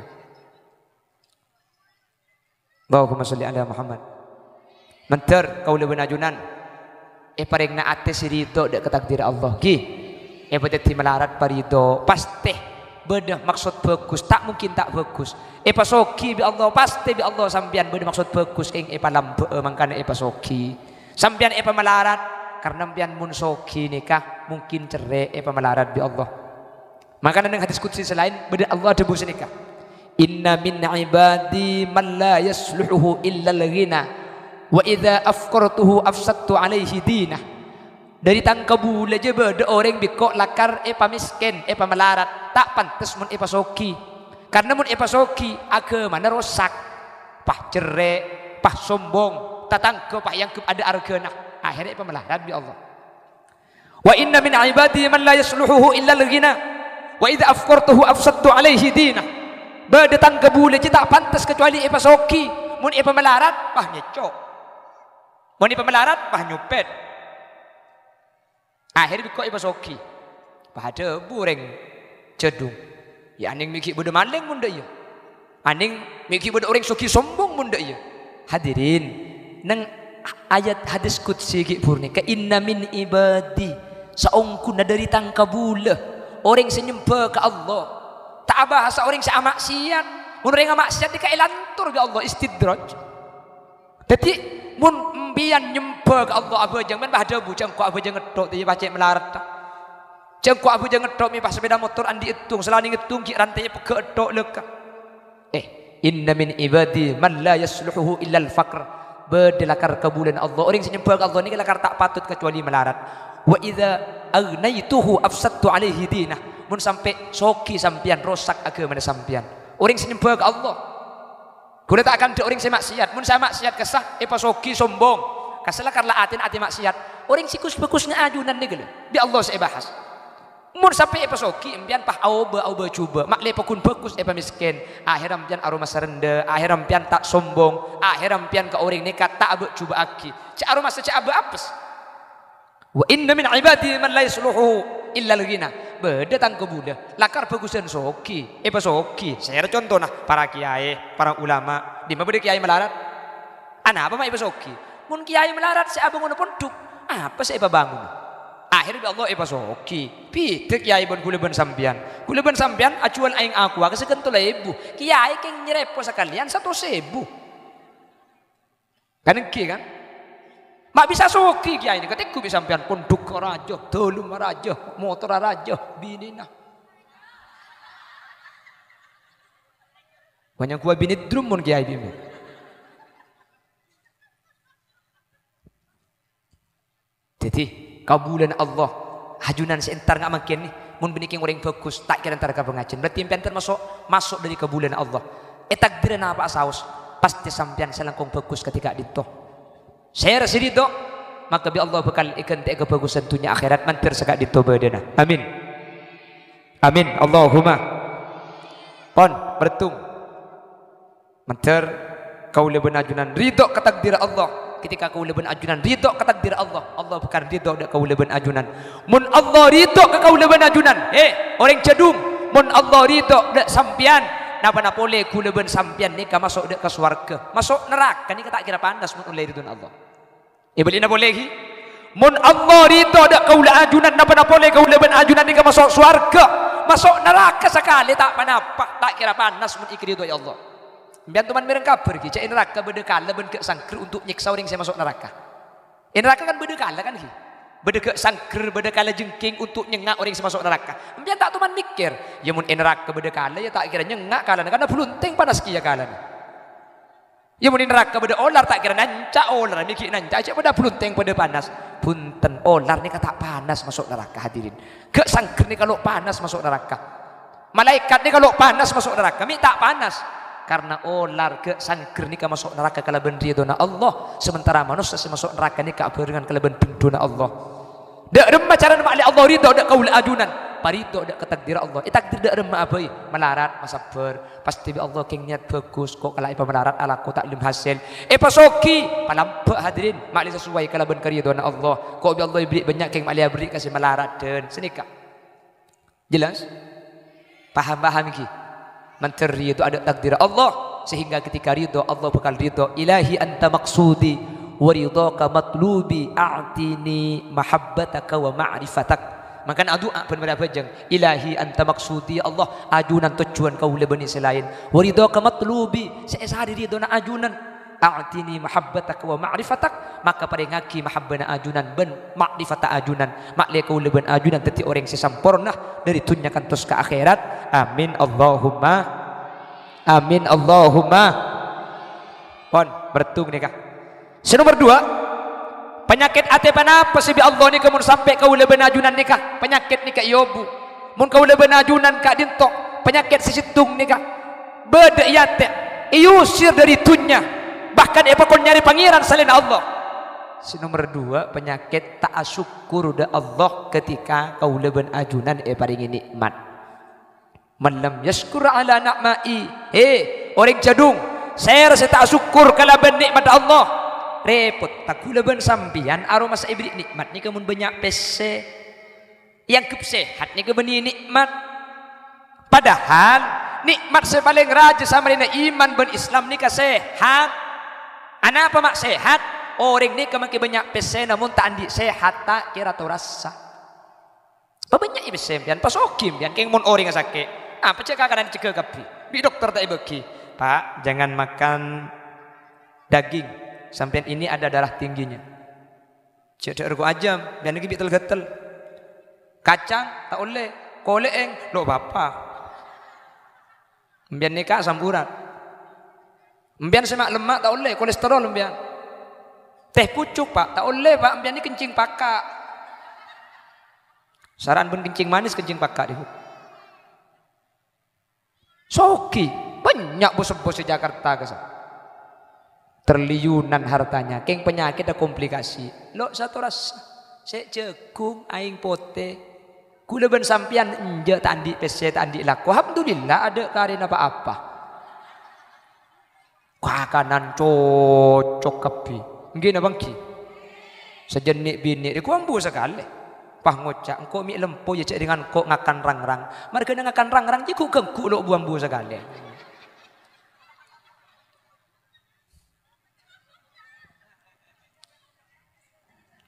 Allahumma sholli ala Muhammad. Mandhâr kaulâ bân ajunan èparèngana atè sè ridho dâ' ka takdir Allah, ghi. Èpadhâddhi malarat paridho, pastè bâdâ maksod bhâghus, ta' mungkin ta' bhâghus. Èpasoghi bi' Allah, pastè bi' Allah sampèyan bâdâ maksod bhâghus, kèng èpalambâ'â mangkana èpasoghi. Sampèyan èpamalarat, karna sampèyan mon soghi nèka mungkin cerrè' èpamalarat bi' Allah. Mangkana neng hadis qudsi sè laèn, bâdâ Allah adhâbu sanèka, "Inna min ibadi man la yasluhuhu illal ghina, wa idza afqartuhu afsadtu alaihi dinah." Dhâri tang kabulâ jâ bâdâ orèng bi' engko' lakar èpamèskèn, èpamalarat, ta' pantes mon èpasoghi. Karna mon èpasoghi, aghâmana rosak. Pas cerrè', pas sombong, tatangghâ pas èangghep adâ' arghâna. Akhèrra èpamalarat bi' Allah. "Wa inna min ibadi man la yasluhuhu illal ghina, wa idza afqartuhu afsadtu alaihi dinah." Bâdâ tang kabulâ jâ ta' pantes kacobâli èpasoghi. Mon èpamalarat, pas ngèco'. Mon èpamalarat, pas nyopèt. Akhèrra bi' engko' èpasoghi. Pas adhâbu orèng jhâdhung, "Yâ, anèng mè' ghi' bâdâ malèng mon dâ' iyâ. Anèng mè' ghi' bâdâ orèng soghi sombong mon dâ' iyâ." Hadirin, neng ayat hadis qudsi ghi' bhuru nèka, "Inna min ibadi," saongghuna dhâri tang kabulâ, orèng sè nyembhâ ka Allah. Ta' abahasa orèng sè ama'siyat. Mon orèng ama'siyat nèka èlantor bi' Allah, istidraj. Dhâddhi, mon empèyan nyembhâ ka Allah abhâjâng, mèn pas adhâbu, "Jâ' engko' abhâjâng ètto', tè iyâ pas cè' malarat, ta'. Jâ' engko' abhâjâng ètto', mè' pas sapèda motor andi' èttung, salanèng èttung ghi' rantèyâ pegghâ' ètto' lèka." Eh, "Inna min ibadi man la yasluhuhu illal faqr." Bâdâ lakar kabulâna Allah. Orèng sè nyembhâ ka Allah nèka lakar ta' patot kacobâli malarat. "Wa idza aghnaituhu afsadtu alaihi dinah." Mon sampè' soghi sampèyan, rosak aghâmana sampèyan. Orèng sè nyembhâ ka Allah. Kaulâ ta' akanta orèng sè ma'siyat. Mon sè ma'siyat kassa, èpasoghi sombong. Kassa lakar la atèna atè ma'siyat. Orèng sè ghus-bhâghus nga' ajunan nèka lho, bi' Allah sè èbahas. Mon sampè' èpasoghi, empèyan pas aobâ-aobâ jhubâ', ma'lè paggun bhâghus èpamèskèn. Akhèrra empèyan aromasa rendhâ, akhèrra empèyan ta' sombong, akhèrra empèyan ka orèng nèka ta' abâ' jhubâ'aghi. Cè' aromasa cè' abâ' apes. "Wa inna min ibadi man la yasluhu illal ghina." Bâdâ tang kabulâ, lakar bhâghusân soghi, èpasoghi. Sèra contona, para kèyaè, para ulama. Dimma bâdâ kèyaè malarat? Anapa ma' èpasoghi? Mon kèyaè malarat sè abângona pondhuk, apa sè èpabângona? Akhèrra bi' Allah èpasoghi. Bhidhâ kèyaè bân kaulâ bân sampèyan. Kaulâ bân sampèyan ajhuwâl aèng akowa ka sakanto èbu. Kèyaè kèng nyarèpo sakalèyan satos èbu. Kan ènggi, kan? Ma' bisa soghi kèyaè nèka, tèngghu bi' sampèyan, pondhugghâ rajâ, dâlemma rajâ, motorra rajâ, binèna. Bânnya' ghuwâ binè drum mon kèyaè binè. Dhâddhi, kabulâna Allah, ajunan sè entar nga' mangkèn nè, mon bânnè kèng orèng bhâghus, ta' kèra entar ka pangajiyân. Berarti empèyan termasuk maso' dhâri kabulâna Allah. Ètakdirrâ napa'a saos, pastè sampèyan sè langkong bhâghus kadhi ka'dinto. Sèra sè ridho, maka bi' Allah bhâkal èghântè'è kabhâghusân dhunnya akhèrat mandhâr saka'dinto bâdâna. Amin. Amin. Allahumma. Pon, mèrtung. Mandhâr kaulâ bân ajunan ridho ka takdirrâ Allah. Ketika kaulâ bân ajunan ridho ka takdirrâ Allah, Allah bhâkal ridho dhâ' kaulâ bân ajunan. Mon Allah ridho ka kaulâ bân ajunan, he, orèng jhâdhung, mon Allah ridho dhâ' sampèyan, napana polè kaulâ bân sampèyan nèka maso' dhâ' ka sowarghâ. Maso' naraka nèka ta' kèra panas mon ollè ridhona Allah. Èbâli'na polè, ghi. Mon Allah ridho dhâ' kaulâ ajunan, napana polè kaulâ bân ajunan nèka maso' sowarghâ. Maso' naraka sakalè ta' panapa, ta' kèra panas mon èkarèdhoè Allah. Empèyan toman mèreng kabhâr, ghi, jâ' è naraka bâdâ kala bân ghâ' sangghâr untuk nyèksa orèng sè maso' naraka. È naraka kan bâdâ kala, kan, ghi? Bâdâ ghâ' sangghâr, bâdâ kala jengking untuk nyengnga' orèng sè maso' naraka. Empèyan ta' toman mèkkèr, "Iyâ, mon è naraka bâdâ kala, iyâ ta' kèra nyengnga' kalana, karna bhulunthèng panas kèya kalana." Iyâ, mon è naraka bâdâ olar, ta' kèra nanca' olar, mè' ghi' nanca', jâ' padâ bhulunthèng padâ panas. Bhunten, olar nèka ta' panas maso' naraka, hadirin. Ghâ' sangghâr nèka lo' panas maso' naraka. Malaèkat nèka lo' panas maso' naraka, mè' ta' panas. Karna olar ghâ' sangghâr nèka maso' naraka kalabân ridhona Allah, sementara manossa sè maso' naraka nèka abhârengan kalabân bhendhuna Allah. Dâ' remma carana ma'lè Allah ridho dhâ' kaulâ ajunan? Paridho dhâ' ka takdirrâ Allah. Ètakdir dâ' remma abâi, malarat, masabbhâr. Pastè bi' Allah kèng niyat bhâghus, ko' kala èpamalarat alako ta' lem hasèl. Èpasoghi, palambâ' hadirin, ma'lè sasowai kalabân karidhoanna Allah. Ko' bi' Allah èberri' bânnya' kèng ma'lè aberri' ka sè malarat dân sanèka. Jelas? Paham-paham ghi? Mandhâr ridho adâ' takdir Allah, sehingga ketika ridho, Allah bhâkal ridho. "Ilahi anta maqsudi wa ridhaka matlubi, a'tini mahabbataka wa ma'rifatak." Mangkana adu'a bân mara abhâjâng, "Ilahi anta maqsudi," ya Allah, ajunan tojjhuwân kaulâ bânnè sè laèn. "Wa ridhaka matlubi," sè èsarè ridhona ajunan. "A'tini mahabbataka wa ma'rifatak," maka parèngaghi mahabbana ajunan bân ma'rifatta ajunan, ma'lè kaulâ bân ajunan dhâddhi orèng sè samporna dhâri dhunnya kantos ka akhèrat. Amin, Allahumma Amin, Allahumma. Pon, bârtung nèka. Sè nomer duwâ', panyakèt atè ponapa sè bi' Allah nèka mon sampè' kaulâ bân ajunan nèka? Panyakèt nèka èobu. Mon kaulâ bân ajunan ka'dinto, panyakèt sè sèttong nèka bâdâ è atè, èusir dâri dhunnya, bahkan èpakon nyarè pangèran salaèn Allah. Sè nomer duwâ', panyakèt ta' asokkor dâ' Allah ketika kaulâ bân ajunan èparèngè nè'mat. "Man lam yasykur ala na'ma'i." He, orèng jhâdhung, sèra sè ta' asokkor kalabân nè'matta Allah, rèpot. Kaulâ bân sampèyan aromasa èbèrri' nè'mat nèka mon bânnya' pèssè. Èangghep sehat nèka bânnè nè'mat. Padahal nè'mat sè palèng rajâ samarèna iman bân Islam nèka sehat. Anapa ma' sehat? Orèng nèka makè bânnya' pèssèna, mon ta' andi' sehat, ta' kèra torassa. Pabânnya'è pèssè sampèyan, pasoghi sampèyan, kèng mon orèngnga sakè', apa jhâ' kakanan èjâgâ kabbhi? Bi' dokter ta' èbâghi, "Pak, jangan makan daging, sampèyan ini ada darah tingginya." Jhâ' dhâ'âr ko' ajâm, sampèyan nèka bi' tel-ghâtel. Kacang, ta' ollè. Kolè'èng, lo' bapa. Sampèyan nèka asam urat. Sampèyan sè ma'-lemma' ta' ollè, kolesterol sampèyan. Teh pucuk, Pak, ta' ollè, Pak, sampèyan nèka kencing paka'. Sara'an bân kencing manis, kencing paka' dhi. Soghi, bânnya' bos-bos è Jakarta kassa'. Triliunan hartanya, kèng panyakèdda komplikasi. Lo' satorassa, sè jhâghung, aèng potè. Kaulâ bân sampèyan enjâ' ta' andi' pèssè, ta' andi' lako. Alhamdulillah, adâ' karèna pa-apa. Kakanan cocok kabbhi. Ènggi napa ènggi? Sajân nè'-binè' rèko ambu sakalè. Pas ngoca', "Engko' mè' lempo, yâ, jhâ' rèng engko' ngakan rang-rang." Marghâna ngakan rang-rang, jiyâ ghu-ghângghu lo' bu-ambu sakalè.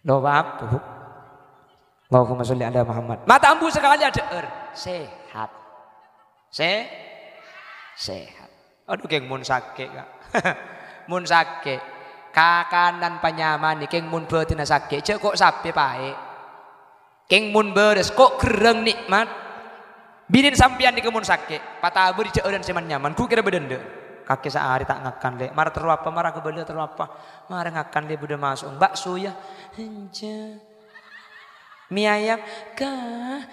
Lo' bapa, Bu. Allahumma sholli ala Muhammad. Ma' ta' ambu sakalè adhâ'âr. Sehat. Se-, sehat. Adhu, kèng mon sakè', Ka'. Mon sakè', kakanan panyamanè, kèng mon bhâdhânna sakè', jhâ' ko' sapè paè'. Kèng mon bârâs, ko' gherrâng nè'mat. Binèn sampèyan nèka mon sakè', patabâri dhâ'ârân sè man-nyaman, ghu kèra bâdâ endâ'. Kakè saarè ta' ngakan, Lè'. Mara terro apa, mara kabâlâ terro apa? Mara ngakan, Lè', bâdâ maso'. Bakso, yâ? Enjâ'. Mi ayam, Kak.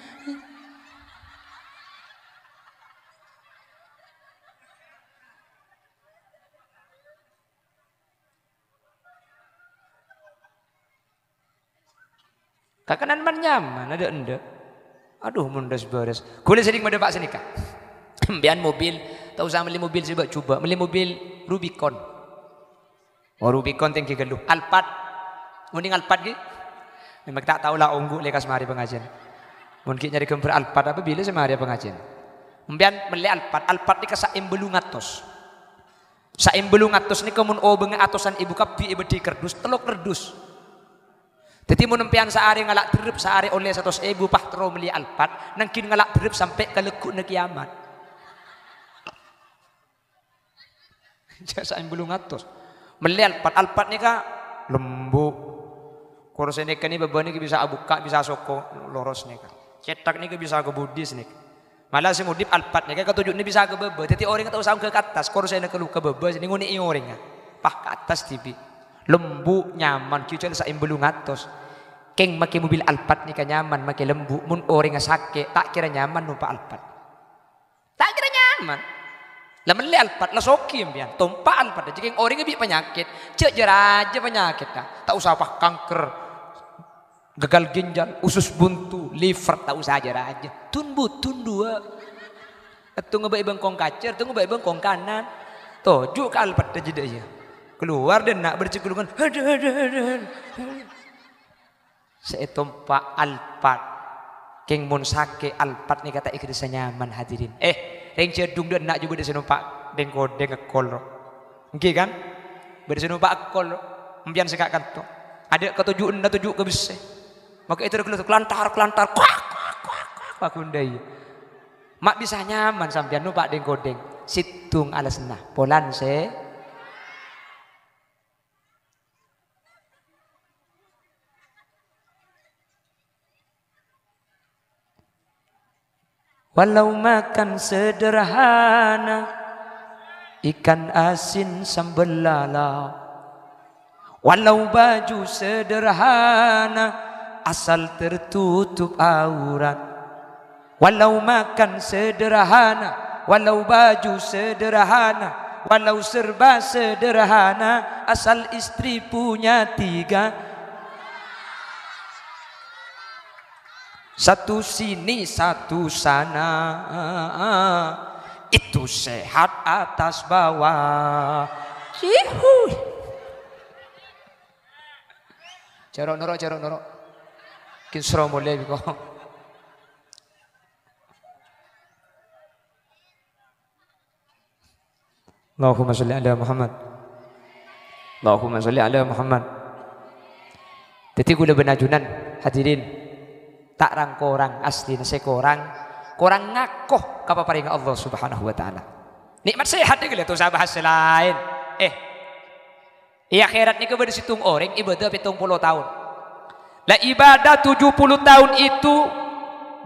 Kakanan man-nyaman, adâ' endâ'. Adhu, mon dhâs-bârâs. Ghulâ sering madâpa' sanèka. Sampèyan mobil, ta' osa mellè mobil sè bâ'-jhubâ', mellè mobil Rubicon. Oh, Rubicon tèngghi ghâllu. Alphard. Mending Alphard ghi. Memang ta' tao la ongghu lekas marè pangajiân. Mon ghi' nyarè ghâmbhâr Alphard, apabila sè marè pangajiân. Sampèyan mellè Alphard, Alphard nèka saèmbâ bâllung atos. Saèmbâ bâllung atos nèka mon obângnga atosan èbu kabbhi èbâddhi kardus, tello kardus. Dhâddhi mon sampèyan saarè ngala' dherrep, saarè ollè satos èbu, pas terro mellè Alphard, nangghin ngala' dherrep sampè' ka lagghu'na kèyamat. Jhâ' saèmbâ bâllung atos. Mellè Alphard, Alphard nèka lembu'. Korsè nèka nè bâbâ nèka bisa abukka', bisa soko loros nèka. Cèthak nèka bisa ka budi sanèka. Mala sè ngodip Alphard nèka katoju'na bisa ka bâbâ. Dhâddhi orèng ta' osa ongghâ ka attas, korsèna ka lu-, ka bâbâ, sè ngonè'è orèngnga. Pas ka attas dhibi'. Lembu' nyaman, ghi' jhâ' saèmbâ bâllung atos. Kèng makè mobil Alphard nèka nyaman, makè lembu'. Mon orèngnga sakè', ta' kèra nyaman nompa' Alphard. Ta' kèra nyaman. La mellè Alphard, la soghi sampèyan. Tompa' Alphard, jhâ' kèng orèngnga bi' panyakèt. Jhâ' jâ-rajâ panyakèt, ta'. Ta' osa pas kanker, gagal ginjal, usus buntu, liver, ta' osa jâ-rajâ. Dun-budun duwâ'. Èttongnga bâ' è bengkong kacèr, èttongnga bâ' è bengkong kanan. Toju' ka Alphard jâ dâ' iyâ. Kalowar dâ' enna' bârjâ kulungan. Adhu, adhu, adhu, adhu. Sè ètompa' Alphard. Kèng mon sakè' Alphard nèka ta' èghâdhissa nyaman, hadirin. Eh, rèng jhâdhung dâ' enna' jhubâ' dâ' sè nompa' dèng-kodèng èkol, ro. Ènggi, kan? Bâdâ sè nompa' èkol, ro. Sampèyan sè ka' kanto. Adâ' katoju'na toju' ka bessè. Maka ètèro ghellu, kelantar, kelantar. Kuak, kuak, kuak, kuak, kuak, gundai. Ma' bisa nyaman sampèyan nompa' dèng-kodèng. Sèttong alasanna. Polana sè Walau makan sederhana, Ikan asin sambel lalao. Walau baju sederhana, asal tertutup aurat. Walau makan sederhana, walau baju sederhana, walau serba sederhana, asal istri punya tiga. Satu sini, satu sana. Itu sehat atas bawah. Cihuy. Jhâ' ro', noro', jhâ' ro', noro'. Kin soro molè bi' ko. Allahumma sholli ala Muhammad. Allahumma sholli ala Muhammad. Dhâddhi, kaulâ bân ajunan, hadirin, ta' rang-korang, asli sè korang, korang ngako ka paparèngnga Allah Subhanahu wa Ta'ala. Nè'mat sehat nèka lho, ta' osa bahas sè laèn. Eh, è akhèrat nèka bâdâ sèttong orèng ibâdâ pèttong polo taon. La, ibadah tujuh puluh tahun itu,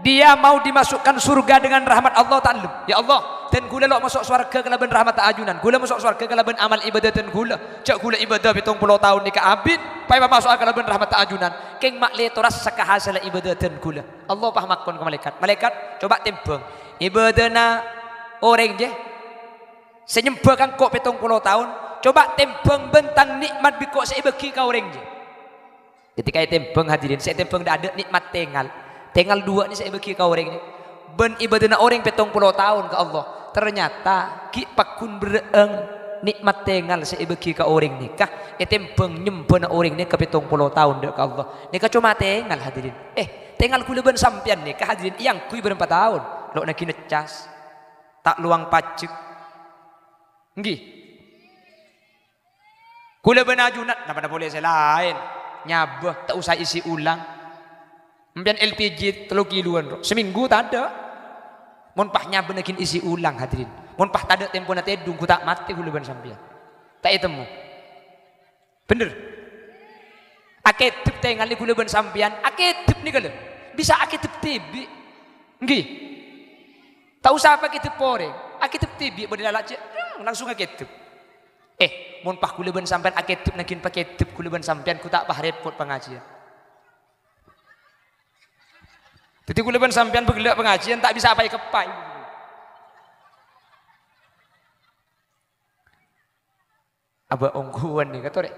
dia mau dimasukkan surga dengan rahmat Allah, ta' ellem. "Ya Allah, dân kaulâ lo' maso' sowarghâ kalabân rahmatta ajunan. Kaulâ maso' sowarghâ kalabân amal ibâdâ dân kaulâ. Jhâ' kaulâ ibâdâ pèttong polo taon nèka abit, pas èpamaso'a kalabân rahmatta ajunan. Kèng ma' lè torassa kahasèlla ibâdâ dân kaulâ." Allah pas makon ka malaèkat, "Malaèkat, coba tèmbhâng ibâdâna orèng, jâ, sè nyembhâ ka engko' pèttong polo taon. Coba tèmbhâng bân tang nè'mat bi' engko' sè èbâghi ka orèng, jâ." Ketika ètèmbhâng, hadirin, sè ètèmbhâng dâ'-adâ' nè'mat tèngal. Tèngal duwâ' nè sè èbâghi ka orèng nè. Bân ibâdâna orèng pèttong polo taon ka Allah. Ternyata ghi' pagghun berrâ'âng nè'mat tèngal sè èbâghi ka orèng nèka ètèmbhâng nyembhâna orèng nèka pèttong polo taon dâ' ka Allah. Nèka coma tèngal, hadirin. Eh, tèngal kaulâ bân sampèyan nèka, hadirin, èangghuy bârâmpa taon? Lo' naghi neccas. Ta' lowang pajek. Ènggi. Kaulâ bân ajunan, napa-napa polè sè laèn. Nyabâ, ta' osa isi ulang. Sampèyan L P G tello kiloan, ro. Samènggu tadâ'. Mon pas nyabâ naghi isi ulang, hadirin. Mon pas tadâ' tempona tèdung, ghu ta' matè kaulâ bân sampèyan. Ta' ètemmo. Bhender. Akèdep tèngal nè kaulâ bân sampèyan, akèdep nèka lho. Bisa akèdep dhibi'. Ènggi. Ta' osa pakèdep orèng, akèdep dhibi' bâdâ lala' jâ', hmm, langsung akèdep. Eh, mon pas kaulâ bân sampèyan akèdep naghi pakèdep kaulâ bân sampèyan, ghu ta' pas rèpot pangajiyân. Dhâddhi kaulâ bân sampèyan bâ' ghellâ' pangajiyân ta' bisa apa-èkeppa. Abâ' ongghuwân nèka torè.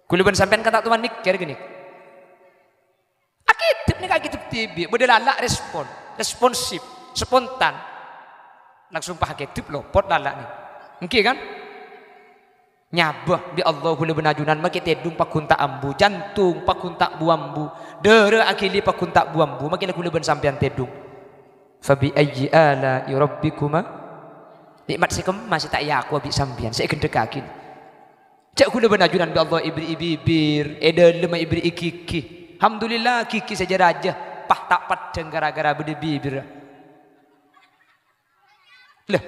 Kaulâ bân sampèyan kan ta' toman mèkkèr ghânèka. Akèdep nèka akèdep dhibi', bâdâ lala' respon, responsif, spontan. Langsung pas akèdep lopot lala' nè. Ènggi kan? Nyabâ bi' Allah kaulâ bân ajunan makè tèdung pagghun ta' ambu, jantung pagghun ta' bu-ambu, dârâ aghili pagghun ta' bu-ambu, makè la kaulâ bân sampèyan tèdung. "Fa bi ayyi ala'i rabbikuma?" Nè'mat sè kemma sè ta' èakowa bi' sampèyan, sè èghendhegghâghi? Jâ' kaulâ bân ajunan bi' Allah èberri'i bibir, è dâlemma èberri'i ghighi. Alhamdulillah, ghighi sè jâ-rajâ, pas ta' peddhâng ghârâ-ghârâ bâdâ bibirrâ. Lha,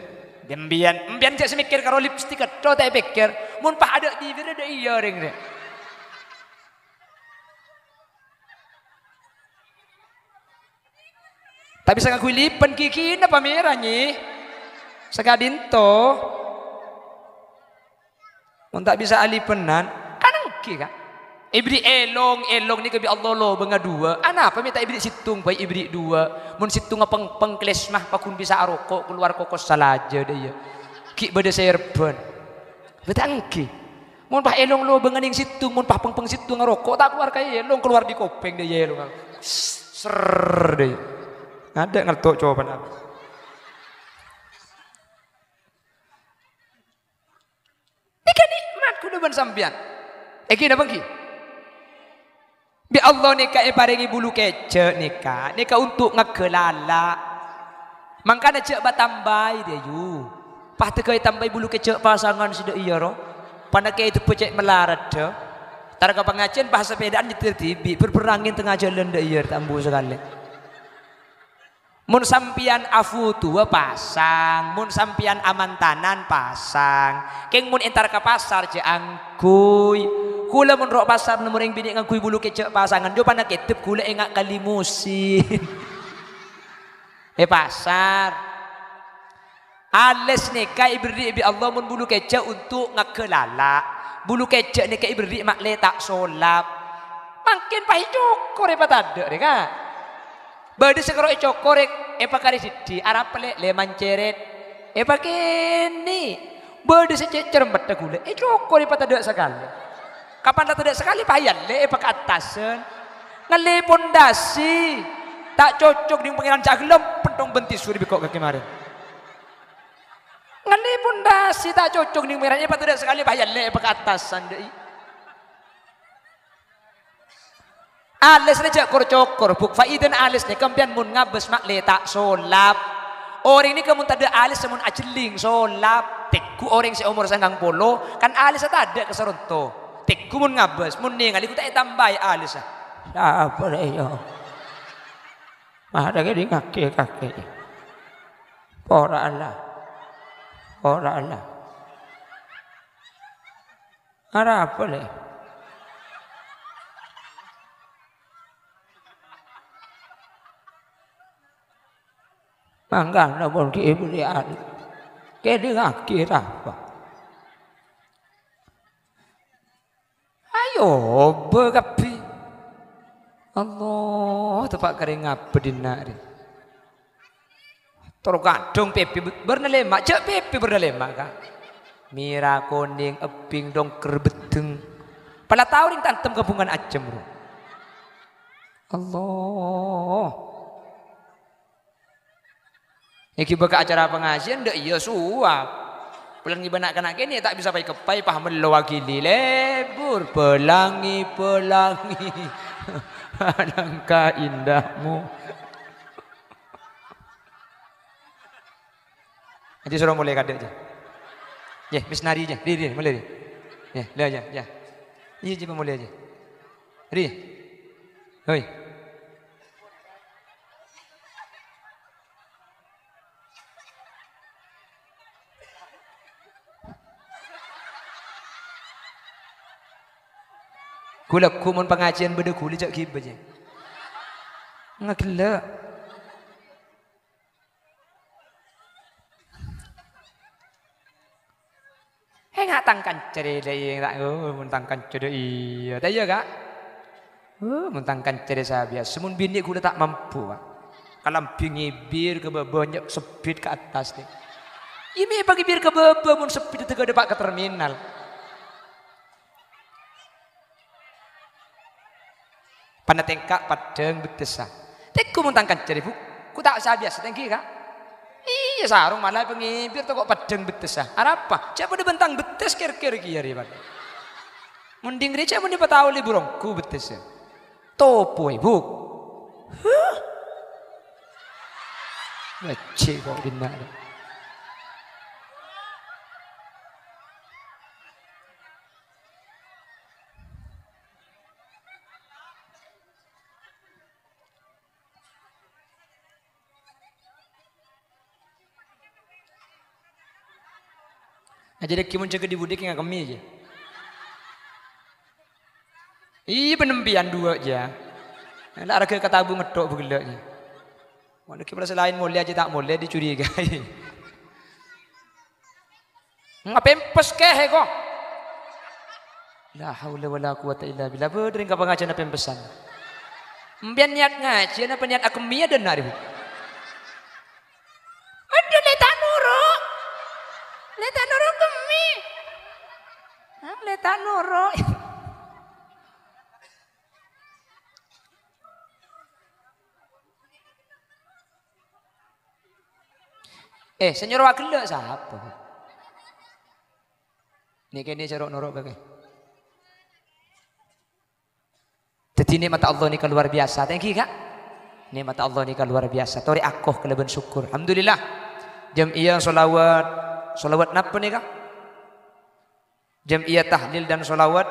sampèyan, sampèyan jâ' sè mèkkèr karo lipstik, ètto ta' èpèkkèr. Mon pas adâ' bibirrâ, dâ' iyâ orèng rè. Ta' bisa ngangghuy lipen, ghighina pamèra, nyè. Sakadinto. Mon ta' bisa alipenan, kan ènggi, Ka'. Èberri' èlong, èlong nèka bi' Allah lobângnga duwâ'. Anapa mè' ta' èberri' sèttong bhâi, èberri' duwâ'? Mon sèttongnga pèngpèng klèsma, pagghun bisa aroko', kalowar kokos salajâ, dâ' iyâ. Ghi' bâdâ serbhân. Bâ ta' ènggi. Mon pas èlong lobângnga nèng sèttong, mon pas pèngpèng sèttongnga aroko', ta' kalowar ka èlong, kalowar dâri kopèng, dâ' iyâ èlong. Ser, dâ' iyâ. Adâ' ngalto' cobâna. Nèka nè'mat kaulâ bân sampèyan. Ènggi napa ènggi? Bi' Allah nèka èparèngè bulu kèjhâ' nèka, nèka onto' ngaghâlala. Mangkana jâ' bâ-tambâi, dâ' iyâ. Pas tèghâ ètambâi bulu kèjhâ' pasangan sè dâ' iyâ, ro. Panèka èdebbhâ cè' malaradhâ. Entar ka pangajiyân pas sapèdaan nyèddhir dhibi', bher-bher angèn tengnga jhâlân dâ' iyâ, ta' ambu sakalè. Mon sampèyan afu duwâ', pasang. Mon sampèyan amantanan, pasang. Kèng mon entar ka pasar, jâ' angghuy. Kaulâ mon ro' pasar nemmo rèng binè' ngangghuy bulu kèjhâ' pasangan, jâ' panèka èdep kaulâ enga' ka limusin. È pasar. Alis nèka èberri' bi' Allah mon bulu kèja' onto' ngaghâlala. Bulu kèja' nèka èberri' ma'lè ta' solap. Mangkèn pas ècokor èpatadâ' rè, Ka'. Bâdâ sè karo ècokor è-, èpakarè dhiddhi', arapa lè', lè' mancèrèt. Èpakènè'. Bâdâ sè cè' cermettâ ghulâ, ècokor èpatadâ' sakalè. Kapan la tadâ' sakalè, pas èyallè èpakaattasân. Ngallè pondasi. Ta' cocok nèng Pangèran, jhâ' ghellem pentong bân tisu rè bikko' kakè marèn. Ngallè pondasi ta' cocok nèng Pangèran, èpatadâ' sakalè pas èyallè èpakaattasân, dâ'i. Alis rè jhâ' kor-cokor, Bu'. Faidana alis nèka sampèyan mon ngabâs ma'lè ta' solap. Orèng nèka mon tadâ' alis mon ajhelling solap. Tèngghu orèng sè omor sangang polo, kan alissa tadâ' ka Saronto. Tèngghu mon ngabâs, mon nèngalè ghu ta' ètambâi alissa. Sabbhâr, iyâ. Mara kèdingngaghi kakè. Pora Allah. Pora Allah. Arapa, lè'? Mangkana mon ghi' èbelli'an, kèdingngaghi rapa. Ayo, obâ kabbhi. Allah, teppa' karè ngabâ dinna' rè. Toro' kandhung pèpè bârna lèma', jhâ' pèpè bârna lèma', Ka'. Mèra, konèng, ebbhing, dongker, beddheng. Pala tao rèng tantem kabhungan ajâm, ro. Allah. Èngghi bâ' ka acara pangajiân, dâ' iyâ sowah. Polana ngibâ na'-kana' kènè' ta' bisa pay-keppay, pas mellowaghi lebur. Pelangi, pelangi. Alangkah indahmu. Aja soro molè kadâ' aja. Yè, misnari aja. Ri, ri, molè ri. Yè, la aja, ya. Iyâ, jhâ' molè aja. Ri. Hoi. Ghulâ ghu mon pangajiân bâdâ ghulâ jhâ' ghibâ, jhâ'. Ngagellâ'. Enga' tang kanca rè, la iyâ, ta', oh, mon tang kanca dâ' iyâ. Ta' iyâ, Ka'? Oh, mon tang kanca rè sabiyasa, mon binè' ghulâ ta' mampu, Ka'. Kalambhi ngibir ka bâbâ, nyè' sebbit ka attas, deh. Iyâ, mè' èpangibir ka bâbâ, mon sebbit dâgghâ' dâpa' ka terminal. Panatèngka' paddhâng bettessa. Tèngghu mon tang kanca rè, Bu'. Ghu ta' sabiyasa tèngghi, Ka'. Iyâ, sarong mala èpangibir tako' paddhâng bettessa. Arapa? Jhâ' padâ bân tang bettes kèr-kèr kèya rè, Pak. Mon dhing rè jhâ' mon èpatao lebur ongghu bettessa. Topoè, Bu'. Huh? Bâjhi' kok dinna'. Ajâ dhâggi' mon jâgâ dhi-budhi kè ngakemmè, jâ. Iyâ, panampiyan duwâ', jâ. La arghâ katabu ngettok bâghellâ', jâ. Mon dhâggi' pala sè laèn molè, jâ ta' molè, dicurigai. Ngapèmpes kèh, èko. La haula wala quwata illa billah. Bâdâ rèng ka pangajiân apèmpesan. Empèyan niat ngajhi, napa niat akemmè dâ' enna' rèbu? Adhu, lè' ta' noro'. Lè' ta' noro' kemmè. Hah, lè' ta' noro'. Eh, sè nyoro aghellâ' sapa? Nè' kènè' sè ro'-noro' kakè. Dhâddhi nè'matta Allah nèka luar biasa. Thank you, Ka'. Nè'matta Allah nèka luar biasa. Torè ako kalabân sokkor. Alhamdulillah. Jam'iyah sholawat. Sholawat napa nèka? Jam'iyah tahlil dan sholawat.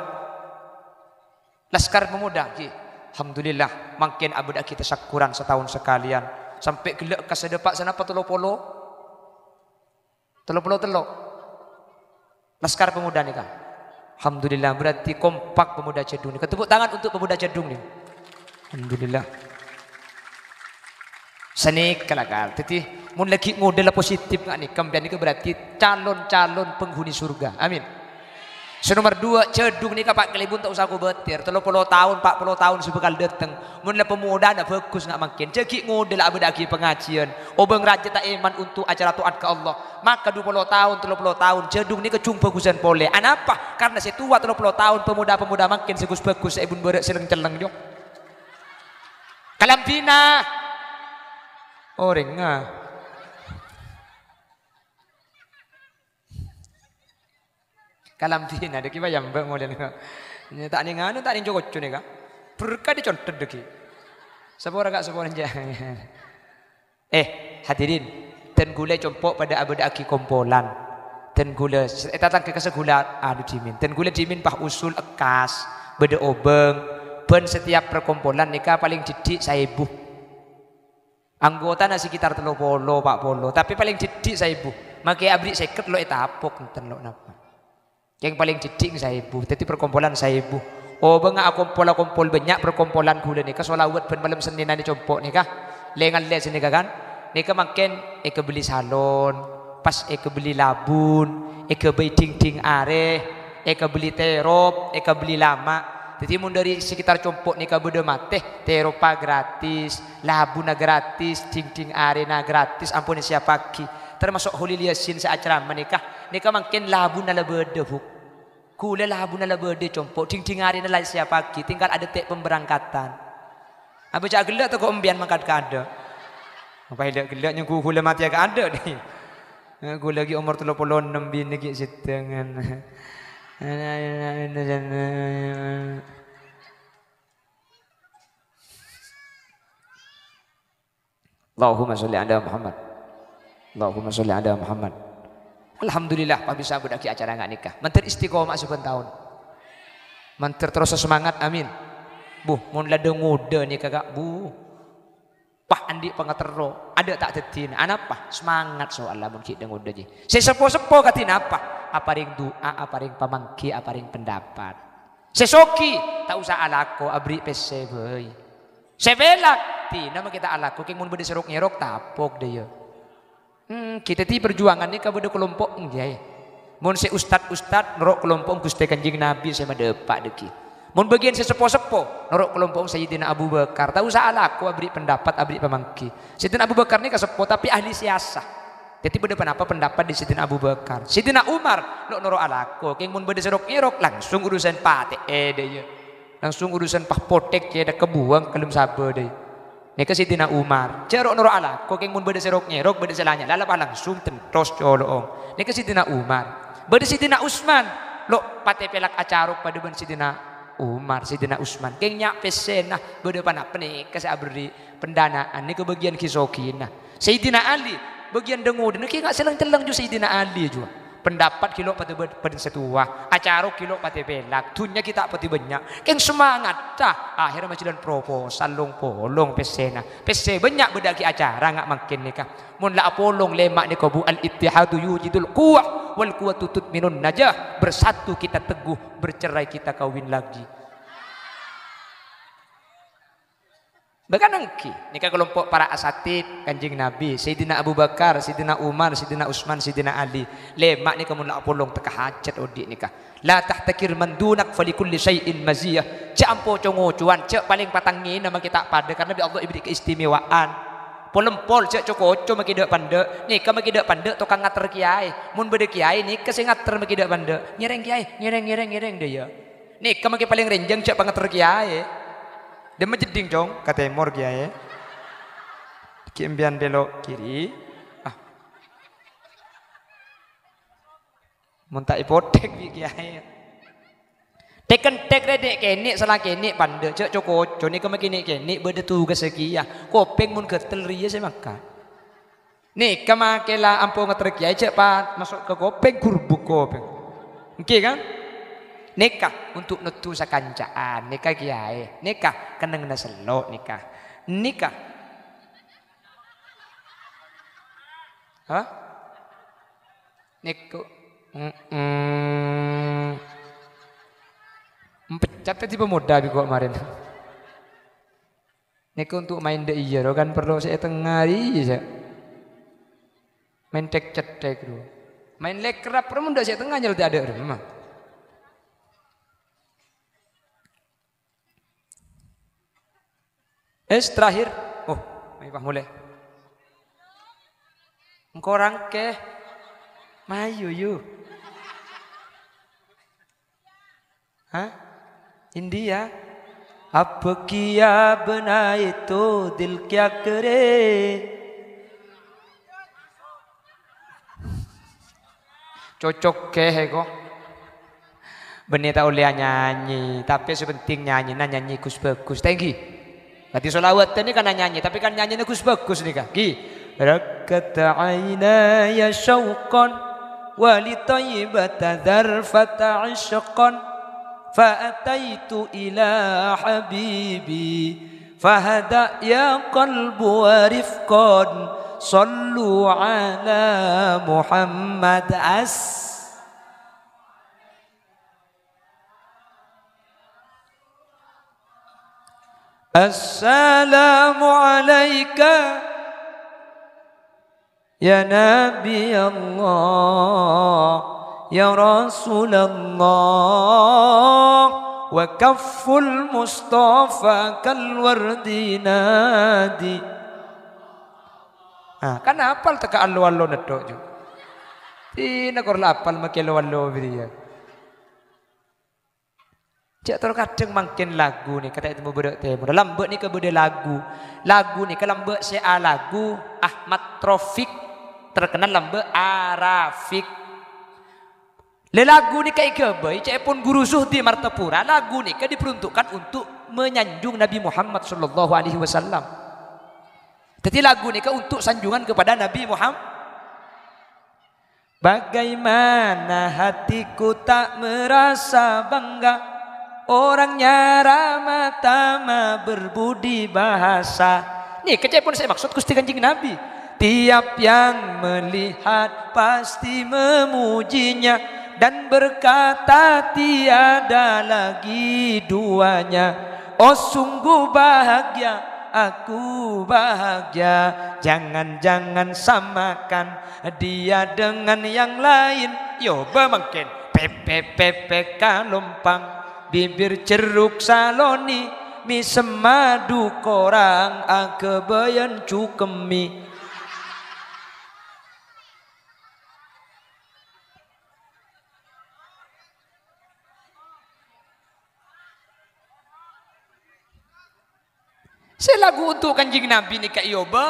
Laskar Pemuda, ghi. Alhamdulillah, mangkèn abâdhâ'aghi tasakkuran sataon sakalèyan. Sampè' ghellâ' ka sè dâpa' sanapa tello polo? Tello polo tello'. Laskar Pemuda nèka. Alhamdulillah, berarti kompak pemuda Cèdung nèka. Tepuk tangan untuk pemuda Cèdung nèka. Alhamdulillah. Sanèka la, Kal. Dhâddhi, mon la ghi' ngodâ la positif nga' nèka, sampèyan nèka berarti calon-calon penghuni surga. Amin. Sè nomer dua, jhâdhung nèka, Pa', kalèbun ta' osa kobâtèr. Tello polo taon, pa' polo taon sè bhâkal dâteng. Mon la pamodhâna bhâghus nga' mangkèn. Jhâ' ghi' ngodâ la abâdhâ'aghi pangajiân. Obâng rajâ ta' èman untuk acara to'at ka Allah. Maka du polo taon, tello polo taon, jhâdhung nèka jhung bhâghusân polè. Anapa? Karna sè towa tello polo taon, pamodhâ-pamodhâ mangkèn sè ghus-bhâghus, sè èbun bârâ' sè leng-celleng, jhâ'. Kalambhina. Orèngnga. Kalambhina, dâgghi' bâ' yâ, Mbak, molèna. Nè, ta' nèng anu, ta' nèng co-koco nèka. Berkah dhi condet dâgghi'. Sapora, Kak, sapora, jhâ'. Eh, hadirin, dân ghulâ compo' padâ abâdhâ'aghi kompolan. Dân ghulâ, è tatangghâ ka saghulâ, anu, dhimèn. Dân ghulâ dhimèn pas usul ekkas, bâdâ obâng, bân setiap perkompolan nèka palèng dhiddhi' saèbu. Anggotana sekitar tello polo, pa' polo, tapè palèng dhiddhi' saèbu. Makè aberri' sèket lo' ètapok, enten lo' napa. Kèng palèng dhiddhi' saèbu, dhâddhi perkompolan saèbu. Obângnga akompol-akompol bânnya' perkompolan ghulâ nèka, sholawat bân malem Sennènna nè compo' nèka. Lè-ngallè sanèka kan. Nèka mangkèn èkabelli salon, pas èkabelli labun, èghâbây dhing-dhing arè, èkabelli terop, èkabelli lama'. Dhâddhi mon dâri sekitar compo' nèka bâdâ matè, teropa gratis, labuna gratis, dhing-dhing arèna gratis, ampon èsiapaghi. Termasuk Kholil Yasin sè acerama nèka. Nèka mangkèn labuna la bâdâ, Bu. Ghulâ labuna la bâdâ, compo', dhing-dhing arèna la èsiapaghi, tinggal adântè' pemberangkatan. Apa jhâ' ghellâ' tako' empèyan mangkat kaadâ'? Apa ghellâ'-ghellâ' nyengghu ghulâ matèya kaadâ', dhi. Eh, ghulâ ghi' omor tello polo ennem, binè ghi' sèttengngan. Allahumma sholli ala Muhammad. Allahumma sholli ala Muhammad. Alhamdulillah, pas bisa abâdhâ'aghi acara nga' nèka. Mandhâr istiqomah sabbhân taon. Mandhâr terros semangat, amin. Bu, mon la dâ-ngodâ nèka, Kak, bu. Pas andi' pangaterro, adâ' ta' dhâddhina. Anapa? Semangat soalla mon ghi' dâ-ngodâ, jhi. Sè seppo-seppo kadhi napa? Aparèng du'a, aparèng pamangghi, aparèng pendapat. Sè soghi, ta' osa alako, aberri' pèssè bhâi. Sè pèlak, dina makè ta' alako, kèng mon bâdâ sè rok-ngèrok, tapok dâ' iyâ. Hmm, kita di perjuangan nèka bâdâ kalompo', engghi. Mon sè ustad-ustad, noro' kalompo' Ghustè Kanjeng Nabi sè madâpa' dâggi'. Mon bâgiyân sè seppo-seppo, noro' kalompo' Sayyidina Abu Bakar. Ta' osa alako, aberri' pendapat, aberri' pamangghi. Sayyidina Abu Bakar nèka seppo, tapè ahli siyasah. Dhâddhi bâdâ ponapa pendapat dâri Sayyidina Abu Bakar. Sayyidina Umar, lo' noro' alako, kèng mon bâdâ sè rok-ngèrok, langsung urusan patè'è dâ' iyâ. Langsung urusan pas potèk, yâ, dâ' kabuwâng kalem sabâ dâ'. Nèka Sayyidina Umar. Jhâ' ro'-noro' alako, kèng mon bâdâ sè rok-ngèrok, bâdâ sè la nyala, la pas langsung tentos colo'ong. Nèka Sayyidina Umar. Bâdâ Sayyidina Usman. Lo' patè pèlak acarok padâ bân Sayyidina Umar, Sayyidina Usman. Kèng nya' pèssèna, bâdâ ponapa nèka sè aberri' pendanaan, nèka bâgiyân ghi-soghina. Sayyidina Ali, bâgiyân dâ-ngodâna ghi' nga' selleng-celleng jhu Sayyidina Ali jhuwa. Pendapat ghi' lo' patè bâ-, bân sè towa, acarok ghi' lo' patè pèlak, dhunnya ghi' ta' patè bânnya'. Kèng semangatta, akhèrra majhâlân proposal long-polong pèssèna. Pèssè bânnya' bâdâ'aghi acara nga' mangkèn nèka. Mon la apolong lèma' nèka, Bu, al-ittihadu yujidul quwwah, wal quwwatu tutminun najah. Bersatu kita teguh, bercerai kita kawin lagi. Bahkan èngghi, nèka kalompo' para asatid Kanjeng Nabi, Sayyidina Abu Bakar, Sayyidina Umar, Sayyidina Usman, Sayyidina Ali. Lèma' nèka mon la apolong tekka hajat odi' nèka. La tahtakir man dunak falikulli syai'in maziyah. Jhâ' ampo co-ngocowan, jhâ' palèng patangngèna makè ta' padâ, karna bi' Allah èberri' keistimewaan. Pol-empol, jhâ' co-koco makè dâ'-pandâ'. Nèka makè dâ'-pandâ' tokang ngater kèyaè. Mon bâdâ kèyaè, nèka sè ngater makè dâ'-pandâ'. Ngèrèng kèyaè, ngèrèng, ngèrèng, ngèrèng, dâ' iyâ. Nèka makè palèng rènjhâng jhâ' pangater kèyaè. Dimma jeddhing, Cong? Ka tèmor kèyaè. Ghi' empèyan bellok kiri. Ah. Mon ta' èpotèk bi' kèyaè. Tèk-kentèk rè nè'-kènè' sala kènè' pandâ', jhâ' co-koco nèka makè nè'-kènè' bâdâ tugassa kèya. Kopèng mon ghâtel rèya sè mangkat. Nèka makè la ampo ngater kèyaè jhâ' pa-, maso' ka kopèng, gurbuk kopèng. Èngghi, kan? Nèka untuk nodhu sakanca'an, nèka kèyaè. Nèka kennengnganna sello' nèka. Nèka. Hah? Nèko. Mm-mm. Mpecat tadi pemuda bi' ko' marèn. Nèko untuk maèn dâ' iyâ, ro, kan parlo sè è tengnga rèya, sè. Maèn tek-cetek, ro. Maèn lekrap, ro, mon dâ' sè è tengnga nyèltè adâ', ro, ma. Es, terakhir. Oh, mayu pas molè. Engko' rangkè. Mayu, yu. Hah? India? Abbâ kèya bâna èto dil kèya kèrè. Cocok kèh, ko. Bânnè ta' ollè anyanyi, tapè sè penting nyanyina nyanyi ghus-bhâghus. Thank you. Berarti sholawat ini kan nyanyi, tapi kan nyanyina ghus-bhâghus nèka. Ki. Rakkat ainaya syauqan wa li thayyibata dzarfata isyqan fa ataitu ila habibi fahda ya qalbu wa rifqan sallu ala Muhammad as. Assalamu alaika ya Nabi Allah, ya Rasulullah, wa kafful Mustafa kal wardi nadi. Nah, kan apal teka allo-allo netto, ju. Tina kor la apal make allo-allo biriya. Cè' tor kadhâng mangkèn lagu nèka ta' ètemmo bârâ' tèmor. Lambâ' nèka bâdâ lagu. Lagu nèka lambâ' sè alagu Ahmad Taufik, terkenal lambâ' Arafik. Lè lagu nèka èghâbây ca'èpon Guru Zuhdi Martapura, lagu nèka diperuntukkan untuk menyanjung Nabi Muhammad sallallahu alaihi wasallam. Jadi lagu nèka untuk sanjungan kepada Nabi Muhammad. Bagaimana hatiku tak merasa bangga, orangnya ramah tamah berbudi bahasa. Nèka ca'èpon sè maksud Gusti Kanjeng Nabi. Tiap yang melihat pasti memujinya dan berkata tiada lagi duanya. Oh sungguh bahagia, aku bahagia. Jangan-jangan samakan dia dengan yang lain. Yo, bâ mangkèn. Pepet-pepet kalompang. Bibir jeruk saloni. Mèsem madu korang. Aghâbâyân cukemmi. Sè lagu untuk Kanjeng Nabi nèka èobâ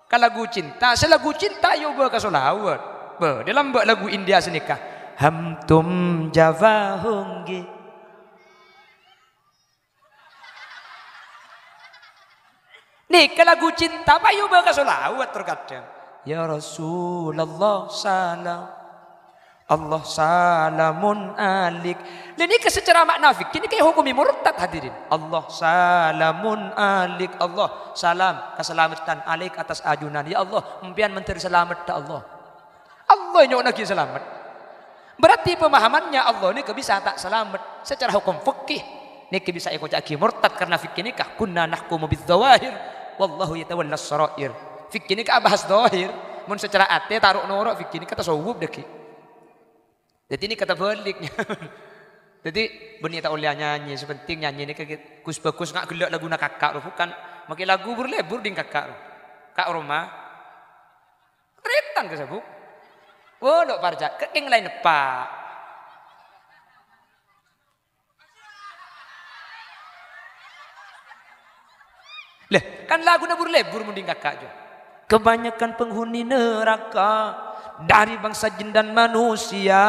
ka lagu cinta, sè lagu cinta èobâ ka sholawat. Bâ, dâlem bâ' lagu India sanèka. Hum tum java honge. Nèka lagu cinta, pas èobâ ka sholawat terkadang. Ya Rasulullah salam. Allah salamun alik. Lha nèka secara makna fikih nèka èhokomè murtad, hadirin. Allah salamun alik. Allah salam, kasalameddhân, alik, atas ajunan. Ya Allah, empèyan mandhâr salamet, ya Allah. Allah nyo'onnaghi salamet. Berarti pemahamannya Allah nèka bisa ta' salamet secara hukum fikih. Nèka bisa èkoca'aghi murtad karena fikih nèka kunna nahkumu bidzawahir wallahu yatawallas sarair. Fikih nèka abahas dhahir. Mon secara atè taro' noro' fikih nèka tasawuf dhâggi'. Dhâddhi nèka tabâliknya. Dhâddhi bânnè ta' ollè anyanyi, sè penting nyanyi nèka ghus-bhâghus nga' ghellâ' laguna kaka' ro, bukan makkè lagu bur-lebur dhing kaka' ro. Ka' roma. Tarètan ka sabuk. Wo, lo' parca', kèng laèn eppa'. Lè, kan laguna bur-lebur mon dhing kaka' jâ. Kebanyakan penghuni neraka dari bangsa jin dan manusia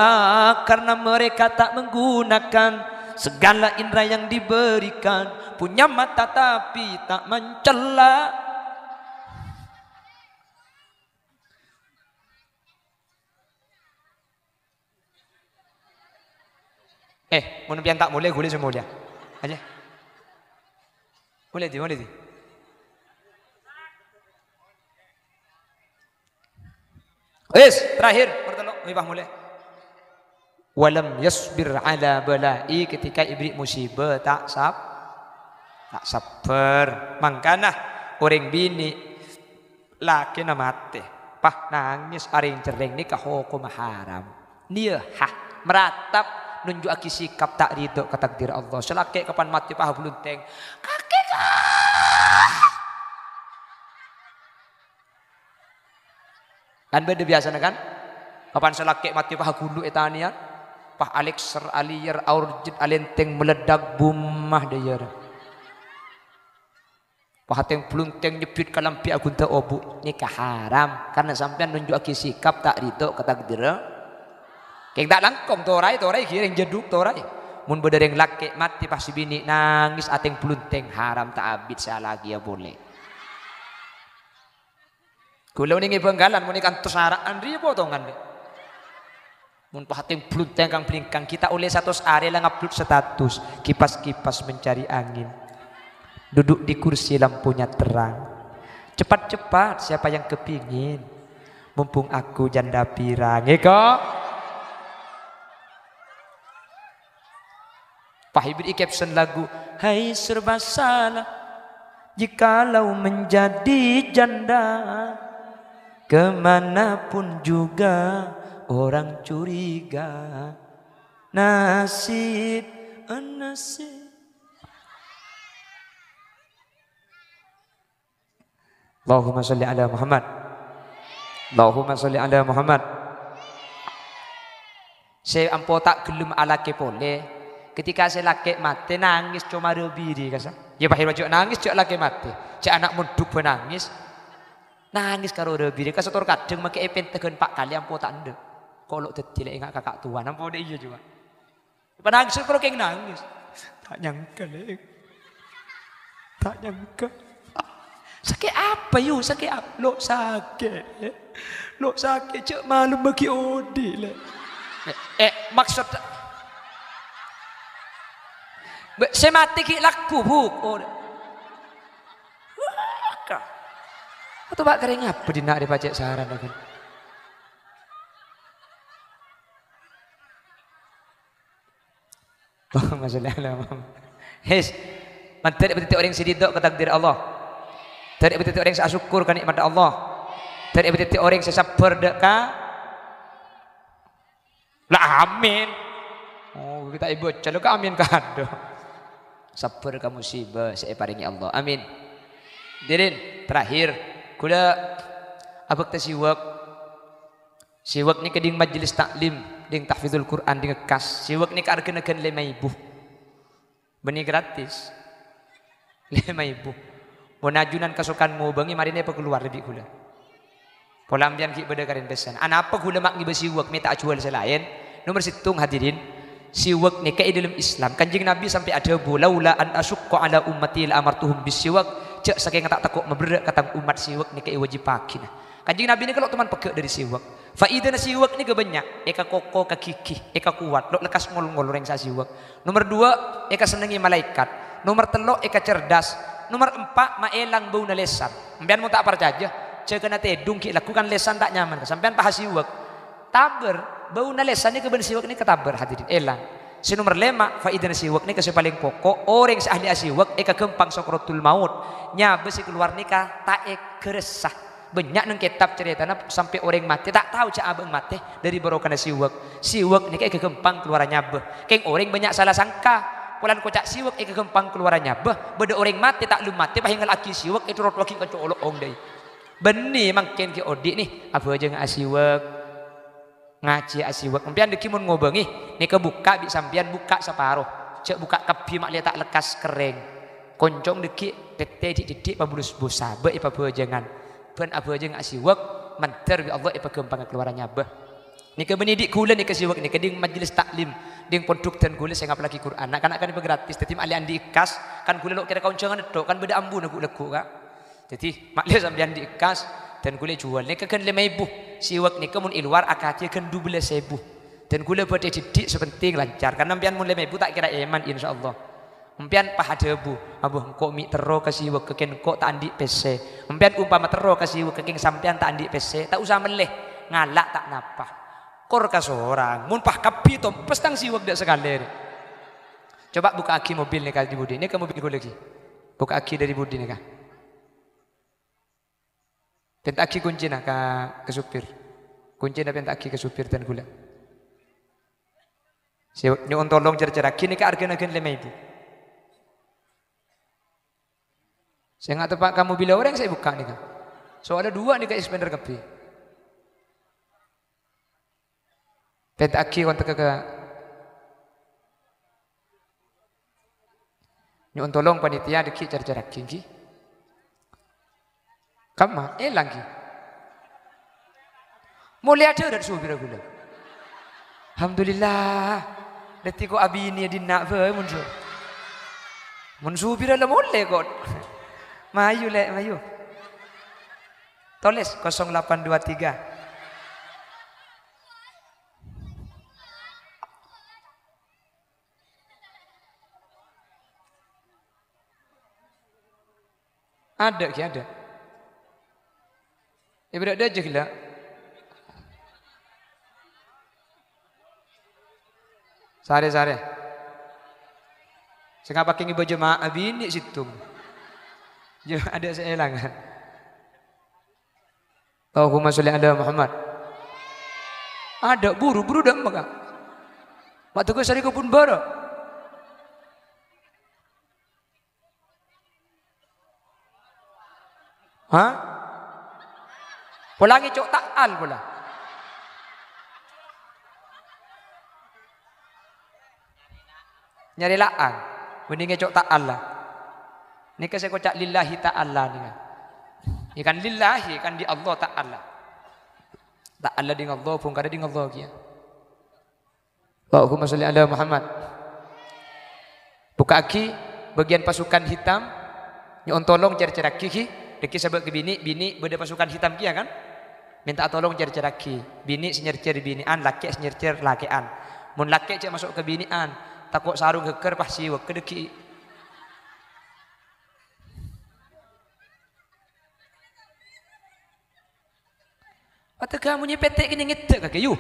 karena mereka tak menggunakan segala indera yang diberikan, punya mata tapi tak mencela. Eh, mon empèyan ta' molè, ghulâ sè molèya. Aja. Molè, Di, molè, Di. Wis, terakhir, nomor tello', mèpah molè. Walam yasbir ala bala'i, ketika èberri' musibah, ta' sab-, Ta' sabbhâr. Mangkana orèng binè' lakèna matè, pas nangès arèng-cerrèng nèka hokomma haram. Nèya, ha, maratap nunju'aghi sikap ta' ridho ka takdir Allah. Sè lakè' kapan matè pas abhulunthèng, "Kakè, Ka'!" Kan bâdâ biyasana, kan? Kapan sè lakè' matè pas aghulu è tanèyan, pas alèkser, alèyèr, aorjhât, alèntèng, meledak, bumma, dâjâr. Pas atèng-bluntèng nyebbhit kalambhi aghunta obu', nèka haram, karna sampèyan nunju'aghi sikap ta' ridho ka takdirra. Kèng ta' langkong, toraè, toraè, ghi rèng jhâdhuk, toraè. Mon bâdâ rèng lakè' matè pas sè binè' nangès atèng-bluntèng, haram ta' abit sè alakèya polè. Ghulâ onèngè Bhângkalan, mon è kantos ara'an rèya potongan, Lè'. Mon pas atèng-bluntèng kang-bâlingkang, ghi' ta' ollè satos arè la ngupload status, kipas-kipas mencari angin. Duduk di kursi lampunya terang. Cepat-cepat, siapa yang kepingin? Mumpung aku janda pirang. Èko. Pas èbèrri'i caption lagu, "Hai serba salah, jikalau menjadi janda, kemanapun juga orang curiga. Nasib, nasib." Allahumma sholli ala Muhammad. Allahumma sholli ala Muhammad. Sè ampo ta' ghellem alakè polè. Ketika sè lakè' matè nangès coma rè-birè kasa. Yâ, pas è rojâ nangès jhâ' lakè' matè. Jhâ' ana' mondhuk bân nangès. Nangès karo rè-birè kasa tor kadhâng makè èpènteghân pa' kalè ampo ta' endâ'. Kok lo' dhâddhi lè' enga' ka kaka' towan ampo dâ' iyâ jhuwa. Panangès karo kèng nangès. Ta' nyangka, Lè'. Ta' nyangka. Sakè' apa, yu? Sakè' ap-, lo' sakè'. Lo' sakè', jhâ' malem bâgi odi', Lè'. Eh, eh, maksud, bâ-, sè matè ghi' lagghu, Bu. Oh. Wah, ka-, atau Pak kering apa dinna' rè pajhât saran, kan? Allahumma sholli ala Muhammad. His. Mandhâr èpadhâddhi orèng sè ridho ka takdir Allah. Dhâr èpadhâddhi orèng sè asokkor ka nè'matta Allah. Dhâr èpadhâddhi orèng sè sabbhâr dâ' ka. La amin. Oh, ghi' ta' èbâca lo ka amin kadhâ'. Sabbhâr ka musibah sè èparèngè Allah. Amin. Hadirin, terakhir, ghulâ abhâkta siwak. Siwak nèka ding majelis taklim, ding tahfizul Quran, ding ekkas. Siwak nèka arghâna ghân lèma èbu. Bânnè gratis. Lèma èbu. Mon ajunan kasokan ngobângè, marèna èpakalowar bi' ghulâ. Pola sampèyan ghi' bâdâ karèn pèssèna. Anapa ghulâ ma' ngèbâ siwak mè' ta' ajhuwâl sè laèn? Nomer sèttong, hadirin, siwak nèka è dâlem Islam. Kanjeng Nabi sampè' adhâbu, "Laula an asyukka ala ummati la amartuhum bis siwak." Jhâ' sakènga ta' tako' maberrâ' ka tang ommat, siwak nèka èwâjibhâghina. Kanjeng Nabi nèka lo' toman pegghâ' dâri siwak. Faidana siwak nèka bânnya', èkakoko ka ghighi, èkakowat, lo' lekkas ngol-ngol orèng sè asiwak. Nomer duwâ', èkasennengngè malaèkat. Nomer tello', èkacerdas. Nomer empa', maèlang bâuna lèsan. Sampèyan mon ta' parcajâ, jâgâna tèdung ghi' lagghu kan lèsan ta' nyaman. Sampèyan pas asiwak. Tabâr, bâuna lèsan nèka bân siwak nèka tabâr, hadirin. Èlang. Sè nomer lèma', faidana siwak nèka sè palèng poko', orèng sè ahli asiwak èkaghâmpang sakaratul maut. Nyabâ sè kalowar nèka ta' èghâressa. Bânnya' neng kètab carètana sampè' orèng matè ta' tao jâ' abâ'na matè dâri barokana siwak. Siwak nèka èkaghâmpang kalowara nyabâ. Kèng orèng bânnya' sala sangka. Polana koca' siwak èkaghâmpang kalowara nyabâ, bâdâ orèng matè ta' lem matè pas èngalla'aghi siwak ètorotowaghi kanca olo'ong dâi. Bânnè mangkèn ghi' odi' nè, abhâjângnga asiwak. Ngajhi asiwak. Sampèyan dhâggi' mon ngobângè, nèka bukka' bi' sampèyan bukka' saparo. Jâ' bukka' kabbhi ma'lè ta' lekkas kerrèng. Koncong dhâggi' tèttè dhi'-dhiddhi' pabulus bhusa, bâ' èpabhâjângan. Bân abhâjâng asiwak, mandhâr bi' Allah èpaghâmpanga kalowara nyabâ. Nèka bânnè dhi' ghulâ nèka siwak nèka ding majelis taklim, ding pondhuk dân ghulâ sè ngapallaghi Qur'an. Na'-kana' kan èpagratis, dhâddhi ma'lè andi' ekkas, kan ghulâ lo' kèra kaonjhângan ètto', kan bâdâ ambuna ghu'-lagghu', Ka'. Dhâddhi, ma'lè sampèyan dhi' ekkas, dân ghulâ èjhuwâl. Nèka ghân lèma èbu. Siwak nèka mon è lowar akadhi ghân dubellâs èbu. Dân ghulâ bâdâ è dhi'-dhiddhi' sè penting lancar. Karna sampèyan mon lèma èbu ta' kèra èman, insyaallah. Sampèyan pas adhâbu, "Abâ, engko' mè' terro ka siwak, kèng engko' ta' andi' pèssè." Sampèyan umpama terro ka siwak, kèng sampèyan ta' andi' pèssè, ta' osa mellè. Ngala' ta' napa. Kor kasorang. Mon pas kabbhi tompes tang siwak dâ' sakalè. Coba bukka'aghi mobil nèka dhi-budhi. Nèka mobil ghulâ ghi. Bukka'aghi dâri budi nèka. Pènta'aghi koncèna ka, ka supir. Koncèna pènta'aghi ka supir dân ghulâ. Sè nyo'on tolong cèr-cèrraghi nèka arghâna ghân lèma èbu. Sènga' teppa' ka mobilla orèng sè bukka' nèka. Soalnya dua nèka expander kabbhi. Pènta'aghi kontakka ka, nyo'on tolong panitia dâgghi' cèr-cèrraghi, ghi. Kamma, èlang, ghi. Molè adhârât supirra ghulâ. Alhamdulillah. Dâddhi ko' abinè dinna' bhâi mon su-, mon supirra la molè ko'. Mayu, Lè', mayu. Tolès kosong delapan dua tiga. Adâ', ghi, adâ'. È, bâdâ adâ' jâ ghellâ'. Sarè-sarè. Sè ngapakè ngibâ jemaah binè' sèttong. Jemaah adâ' sè èlang. Allahumma sholli ala Muhammad. Adâ', buru, buru dâ' emma, Ka'. Ma' tegghu sarè kobun bârâ'. Hah? Pola ngèco' ta'al pola. Nyarè la'ang. Bânnè ngèco' ta'ala. Nèka sè èkoca' lillahi ta'ala nèka. Yâ kan lillahi, kan di Allah ta'ala. Ta'ala ding Allah, bhungkarra ding Allah kèya. Allahumma sholli ala Muhammad. Bukka'aghi bâgiyân pasukan hitam, nyo'on tolong cèr-cèrraghi, ghi. Dâgghi' sabâ' ka binè', binè' bâdâ pasukan hitam kèya, kan? Mènta'a tolong cèr-cèrraghi. Binè' sè nyèr-cèr binè'an, lakè' sè nyèr-cèr lakè'an. Mon lakè' jhâ' maso' ka binè'an, tako' sarong ghâggâr pas siwak ka dâgghi'. Atega monyè pètè' kènè' ngèddhâ' kakè, yu.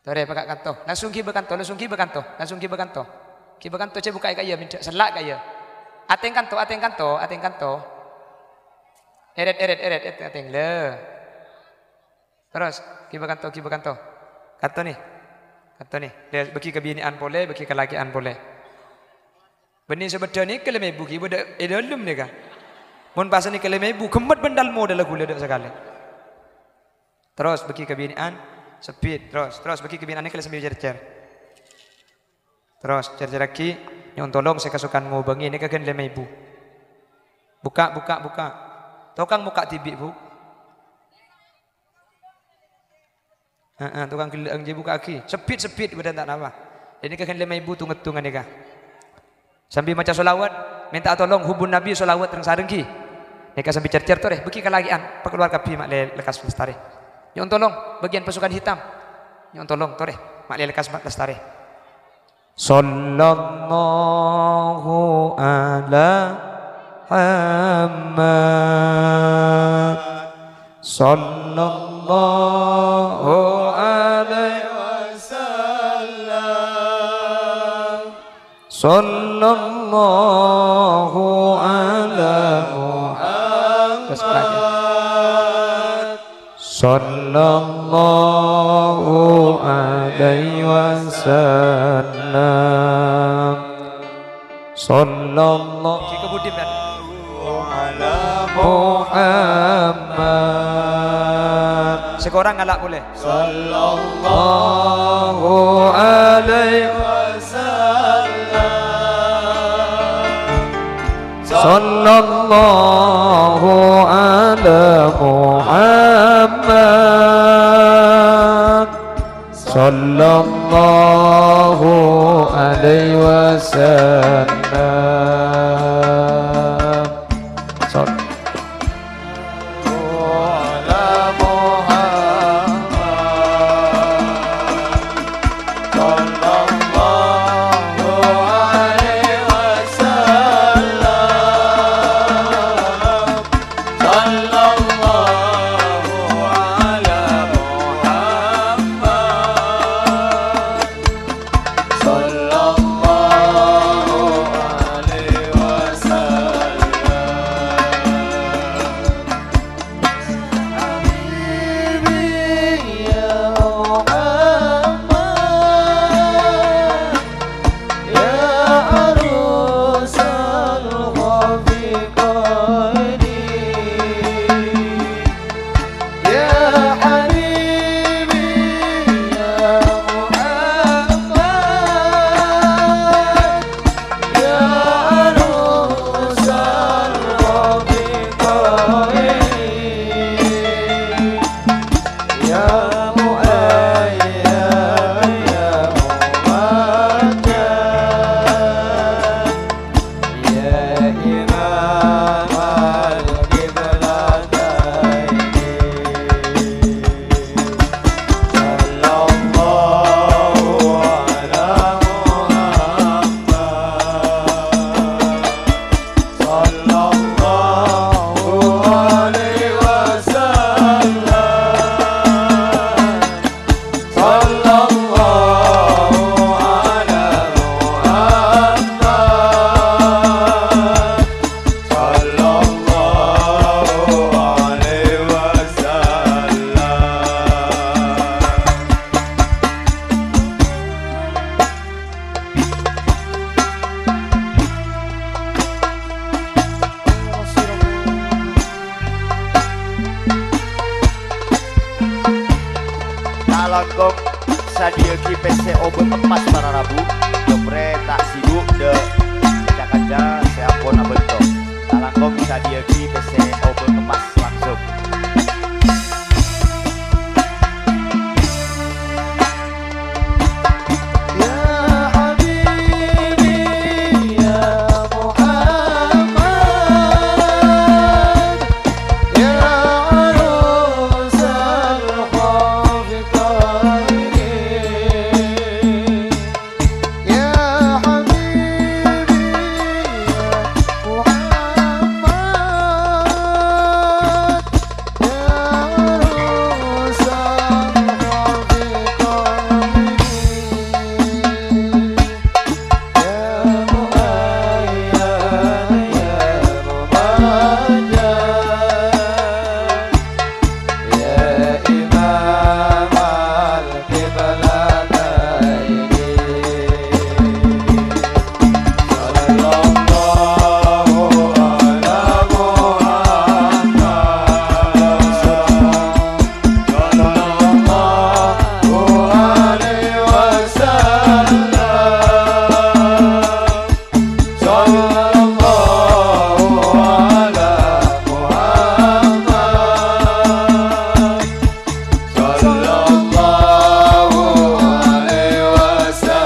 Torè, paka' kanto. Langsung ghibâ kanto, langsung ghibâ kanto, langsung ghibâ kanto. Ghibâ kanto, jhâ' buka'è ka'iyâ, mèndhâ', sella' ka'iyâ. Atèng kanto, atèng kanto, atèng kanto. Èrèt, èrèt, èrèt, èrèt, atèng, lè. Terros, ghibâ kanto, ghibâ kanto. Kanto nè. Kanto nè. Lè, bâghi ka binè'an polè, bâghi ka lakè'an polè. Bânnè sè bâdâ nèka lèma èbu, ghibâ dâ', è dâlem nèka. Mon pas nèka lèma èbu, ghemmet bân dâlmo dâla ghulâ dâ' sakalè. Terros bâghi ka binè'an, sebbhit, terros, terros bâghi ka binè'an nèka lè sambi cèr-cèr. Terros cèr-cèrraghi, nyo'on tolong sè kasokan ngobângè nèka ghân lèma èbu. Bukka', bukka', bukka'. Tokang mokka' dhibi', Bu. Heeh, tokang ghellâ'âng jiyâ buka'aghi. Sebbhit-sebbhit bâdân ta' napa. Dâ' nèka ghân lèma èbu tong-ngèttongan nèka. Sambi maca sholawat, mènta'a tolong hubun Nabi sholawat rèng-sarèng ghi. Nèka sambi cèr-cèr torè, bâghi ka lakè'an, pakalowar kabbhi ma' lè-, lekkas lastarè. Nyo'on tolong, bâgiyân pasukan hitam. Nyo'on tolong torè, ma' lè-, lekkas ma' lastarè. Sallallahu ala Muhammad. Sallallahu alaihi wasallam. Sallallahu ala Muhammad. Terus lagi. Sallallahu alaihi wasallam. Sallallahu ala Muhammad. Sè korang ngala' polè. Sallallahu alaihi wasallam. Sallallahu ala Muhammad. Sallallahu alaihi wasallam. Sal- يا مؤيد يا ممجد يا إمام القبلتين. صلى الله على محمد. صلى الله عليه وسلم. صلى الله على محمد. صلى الله عليه وسلم. Ta' langkong sadhiyâ'aghi pèssè obâ kemmas para rabu, jhâ' ta' sibuk dâ' ca-kanca sè ampon abhânto. Ta' langkong sadhiyâ'aghi pèssè obâ kemmas langsung. يا حبيبي يا محمد، يا عروس الخافقين. يا حبيبي يا محمد، يا عروس الخافقين. يا مؤيد يا ممجد يا إمام القبلتين. صلى الله على محمد. صلى الله عليه وسلم. صلى الله على محمد. صلى الله عليه وسلم.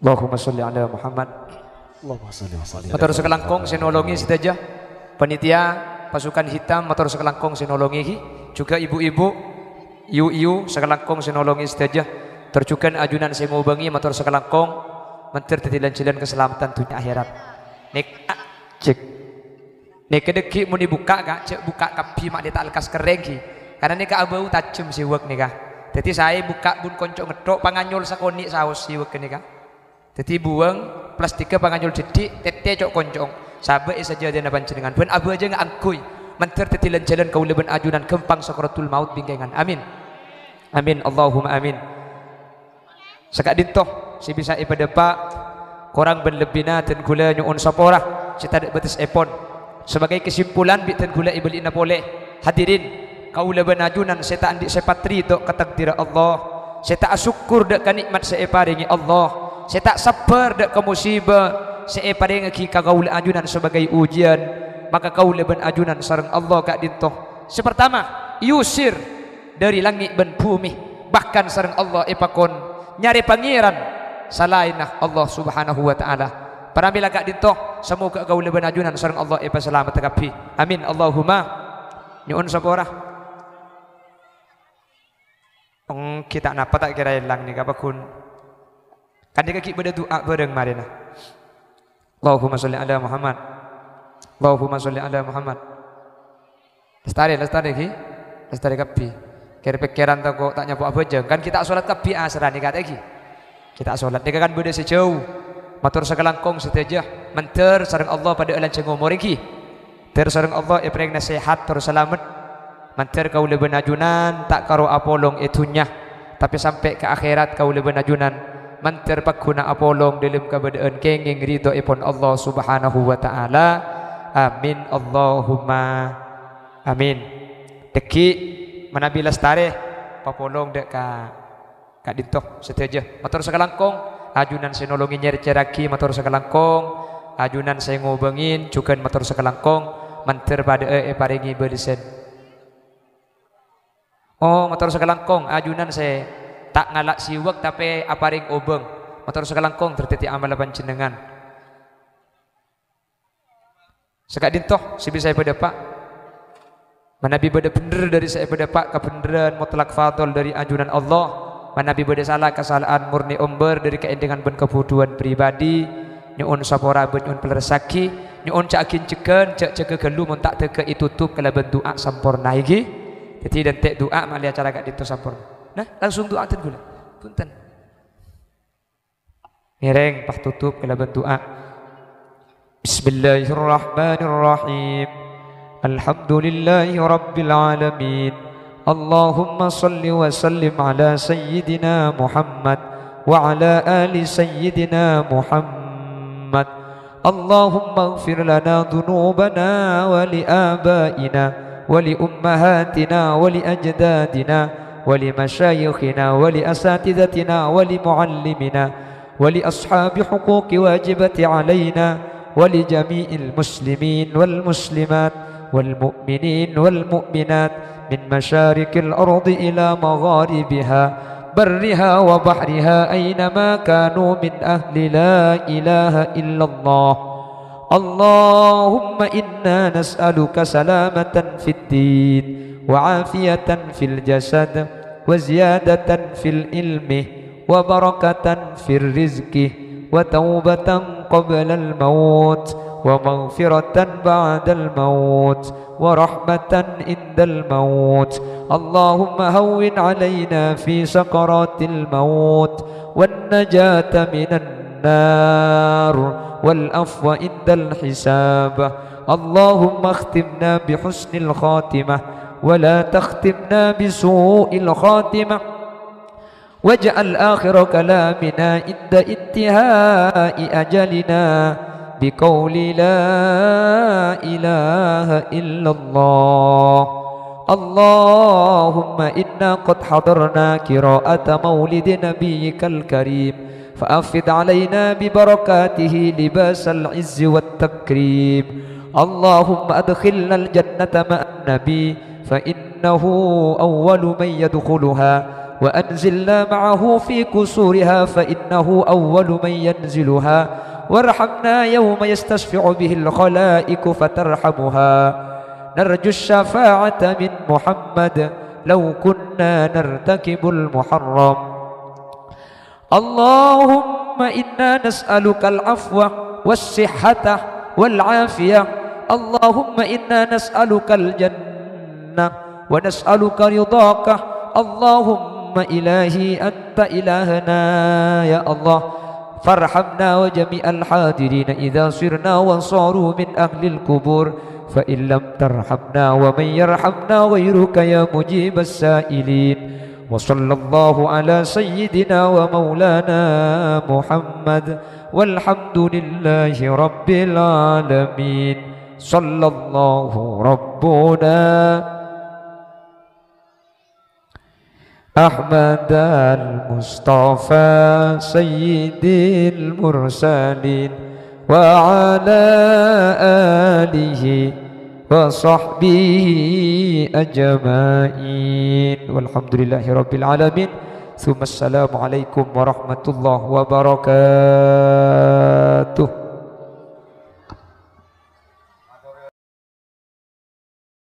Allahumma sholli ala Muhammad. Allahumma sholli wa sallim. Mator sakalangkong sè nolongè sadhâjâ. Panitia pasukan hitam mator sakalangkong sè nolongè ghi. Juga ibu-ibu, yu-yu sakalangkong sè nolongè sadhâjâ. Tor juga ajunan sè mobângè mator sakalangkong. Mandhâr dhâddhi lan-jhâlân kasalameddhân dhunnya akhèrat. Nek, ah, cek. Nèka dhâggi' mon èbukka', Ka', jhâ' bukka' kabbhi ma' lè ta' lekkas kerrèng, ghi. Karana nèka abâu tajhem siwak nèka. Dhâddhi saè bukka' bun konco' ngetthok, panganyol sakonè' saos siwak ghânèka. Dhâddhi buwâng plastikka, panganyol dhâddhi, tèttè co'-konco'ong. Sabâ' è sajâdiyâna panjhennengngan. Bân abhâjângnga angghuy. Mandhâr dhâddhi lan-jhâlân kaulâ bân ajunan ghâmpang sakaratul maut bingkèngan. Amin. Amin. Allahumma amin. Saka'dinto sè bisa èpadâpa', korang bân lebbina dân ghulâ nyo'on sapora sè tadâ' bâtessèpon. Sabagai kesimpulan, bi' dân ghulâ èbâli'na polè. Hadirin, kaulâ bân ajunan sè ta' andi' sèpat ridho ka takdirra Allah, sè ta' asokkor dâ' ka nè'mat sè èparèngè Allah, sè ta' sabbhâr dâ' ka musibâ sè èparèngaghi ka kaulâ ajunan sabagai ujiyân, maka kaulâ bân ajunan sareng Allah ka'dinto. Sè partama, yusir. Dhâri langngè' bân bhumè, bahkan sareng Allah èpakon nyarè pangèran salaènna Allah Subhanahu wa Ta'ala. Pramèla ka'dinto, samoghâ kaulâ bân ajunan sareng Allah èpasalameddhâ kabbhi. Amin, Allahumma. Nyo'on sapora. Èngghi ta' napa ta' kèra èlang nèka, pagghun. Kan nèka ghi' bâdâ du'a bhâreng marèna. Allahumma sholli ala Muhammad. Allahumma sholli ala Muhammad. Lestarè, lestarè, ghi. Lestarè kabbhi. Kèr-pèkkèran tako' ta' nyapo abhâjâng. Kan ghi' ta' sholat kabbhi asarra nèka, ta' ghi. Ghi' ta' sholat. Nèka kan bâdâ sè jâu. Mator sakalangkong sadhâjâ, mandhâr sareng Allah padâ'â lanjhâng omor èngghi. Mandhâr sareng Allah èparèngana sehat tor salamet. Mandhâr kaulâ bân ajunan ta' karo apolong è dhunnya, tapè sampè' ka akhèrat kaulâ bân ajunan mandhâr pagghuna apolong dâlem kabâdâ'ân kèngèng ridhoèpon Allah Subhanahu wa Ta'ala. Amin, Allahumma amin. Dhâggi' manabi lastarè papolong dâ' ka ka'dinto sadhâjâ. Mator sakalangkong, ajunan sè nolongè nyèr-cèrraghi, mator sakalangkong, ajunan sè ngobângè, jhughân mator sakalangkong, mandhâr padâ'â èparèngè bâlessan. Oh, mator sakalangkong, ajunan sè ta' ngala' siwak tapè aparèng obâng. Mator sakalangkong, dhâddhi amalla panjhennengngan. Saka'dinto sè bisa èpadhâpa'. Manabi bâdâ bhendher dâri sè èpadhâpa' kabhendherrân mutlak fadl dâri ajunan Allah, manabi bâdâ sala kasala'an murni ombâr dâri kaèndhengan bân kabhudhuwân pribadi, nyo'on sapora bân nyo'on palerressaghi, nyo'on jhâ' aghânjhâghân, jhâ' jâgâ ghâllu mon ta' dâgâ ètotop kalabân du'a samporna, èngghi. Dhâddhi, dântè' du'a malè acara ka'dinto samporna. Nah, langsung du'akan ghulâ. Bhunten. Ngèrèng, pas totop kalabân du'a. Bismillahirrahmanirrahim. Alhamdulillahi rabbil alamin. Allahumma shalli wa sallim ala sayyidina Muhammad wa ala ali sayyidina Muhammad. Allahumma ighfir lana dhunubana wa li abaina wa li ummahatina wa li ajdadina wa li masyayikhina wa li asatidatina wa li muallimina wa li ashabi huquqi wajibati alaina wa li jami'il muslimin wal muslimat wal mu'minin wal mu'minat min masyariqil ardi ila magharibiha barriha wa bahriha ainama kanu min ahli la ilaha illallah. Allahumma inna nas'aluka salamatan fid din wa afiyatan fil jasad wa ziyadatan fil ilmi wa barakatan fir rizqi wa taubatan qablal maut wa maghfiratan ba'dal maut wa rahmatan indal maut. Allahumma hawwin alaina fi sakaratil maut wan najata minan nar wal afwa indal hisab. Allahumma akhtimna bi husnil khatimah wa la takhtimna bi su'il khatimah. Waj'al akhira kalamina inda intihai ajalina bi qauli la ilaha illallah. Allahumma inna qad hadarna qira'ata maulidi nabiyyikal karim, fa afid alaina bi barakatihi libasal izzi wat takrim. Allahumma adkhilnal jannata ma'an nabi, fa innahu awwalu man yadkhuluha, wa anzilna ma'ahu fi qusuriha, fa innahu awwalu man yanziluha, warhamna yawma yastasfi'u bihil khalaiqu fatarhamuha. Narju syafa'ata min Muhammad, law kunna nartakibul muharram. Allahumma inna nas'alukal afwa was sihhata wal afiyah. Allahumma inna nas'alukal jannah wa nas'aluka ridhaka. Allahumma ilahi anta ilahana, ya Allah. Farhamna wa jami'al hadirina idza sirna wa saru min ahlil qubur. Fa in lam tarhamna wa man yarhamna ghairuka ya mujibas sa'ilin. Wa sallallahu ala sayyidina wa maulana Muhammad. Walhamdulillahi rabbil alamin. Sallallahu rabbuna Ahmadal Mustafa Sayyidil Mursalin wa ala alihi wa sahbihi ajma'in. Walhamdulillahi rabbil alamin. Tsumma assalamualaikum warahmatullahi wabarakatuh.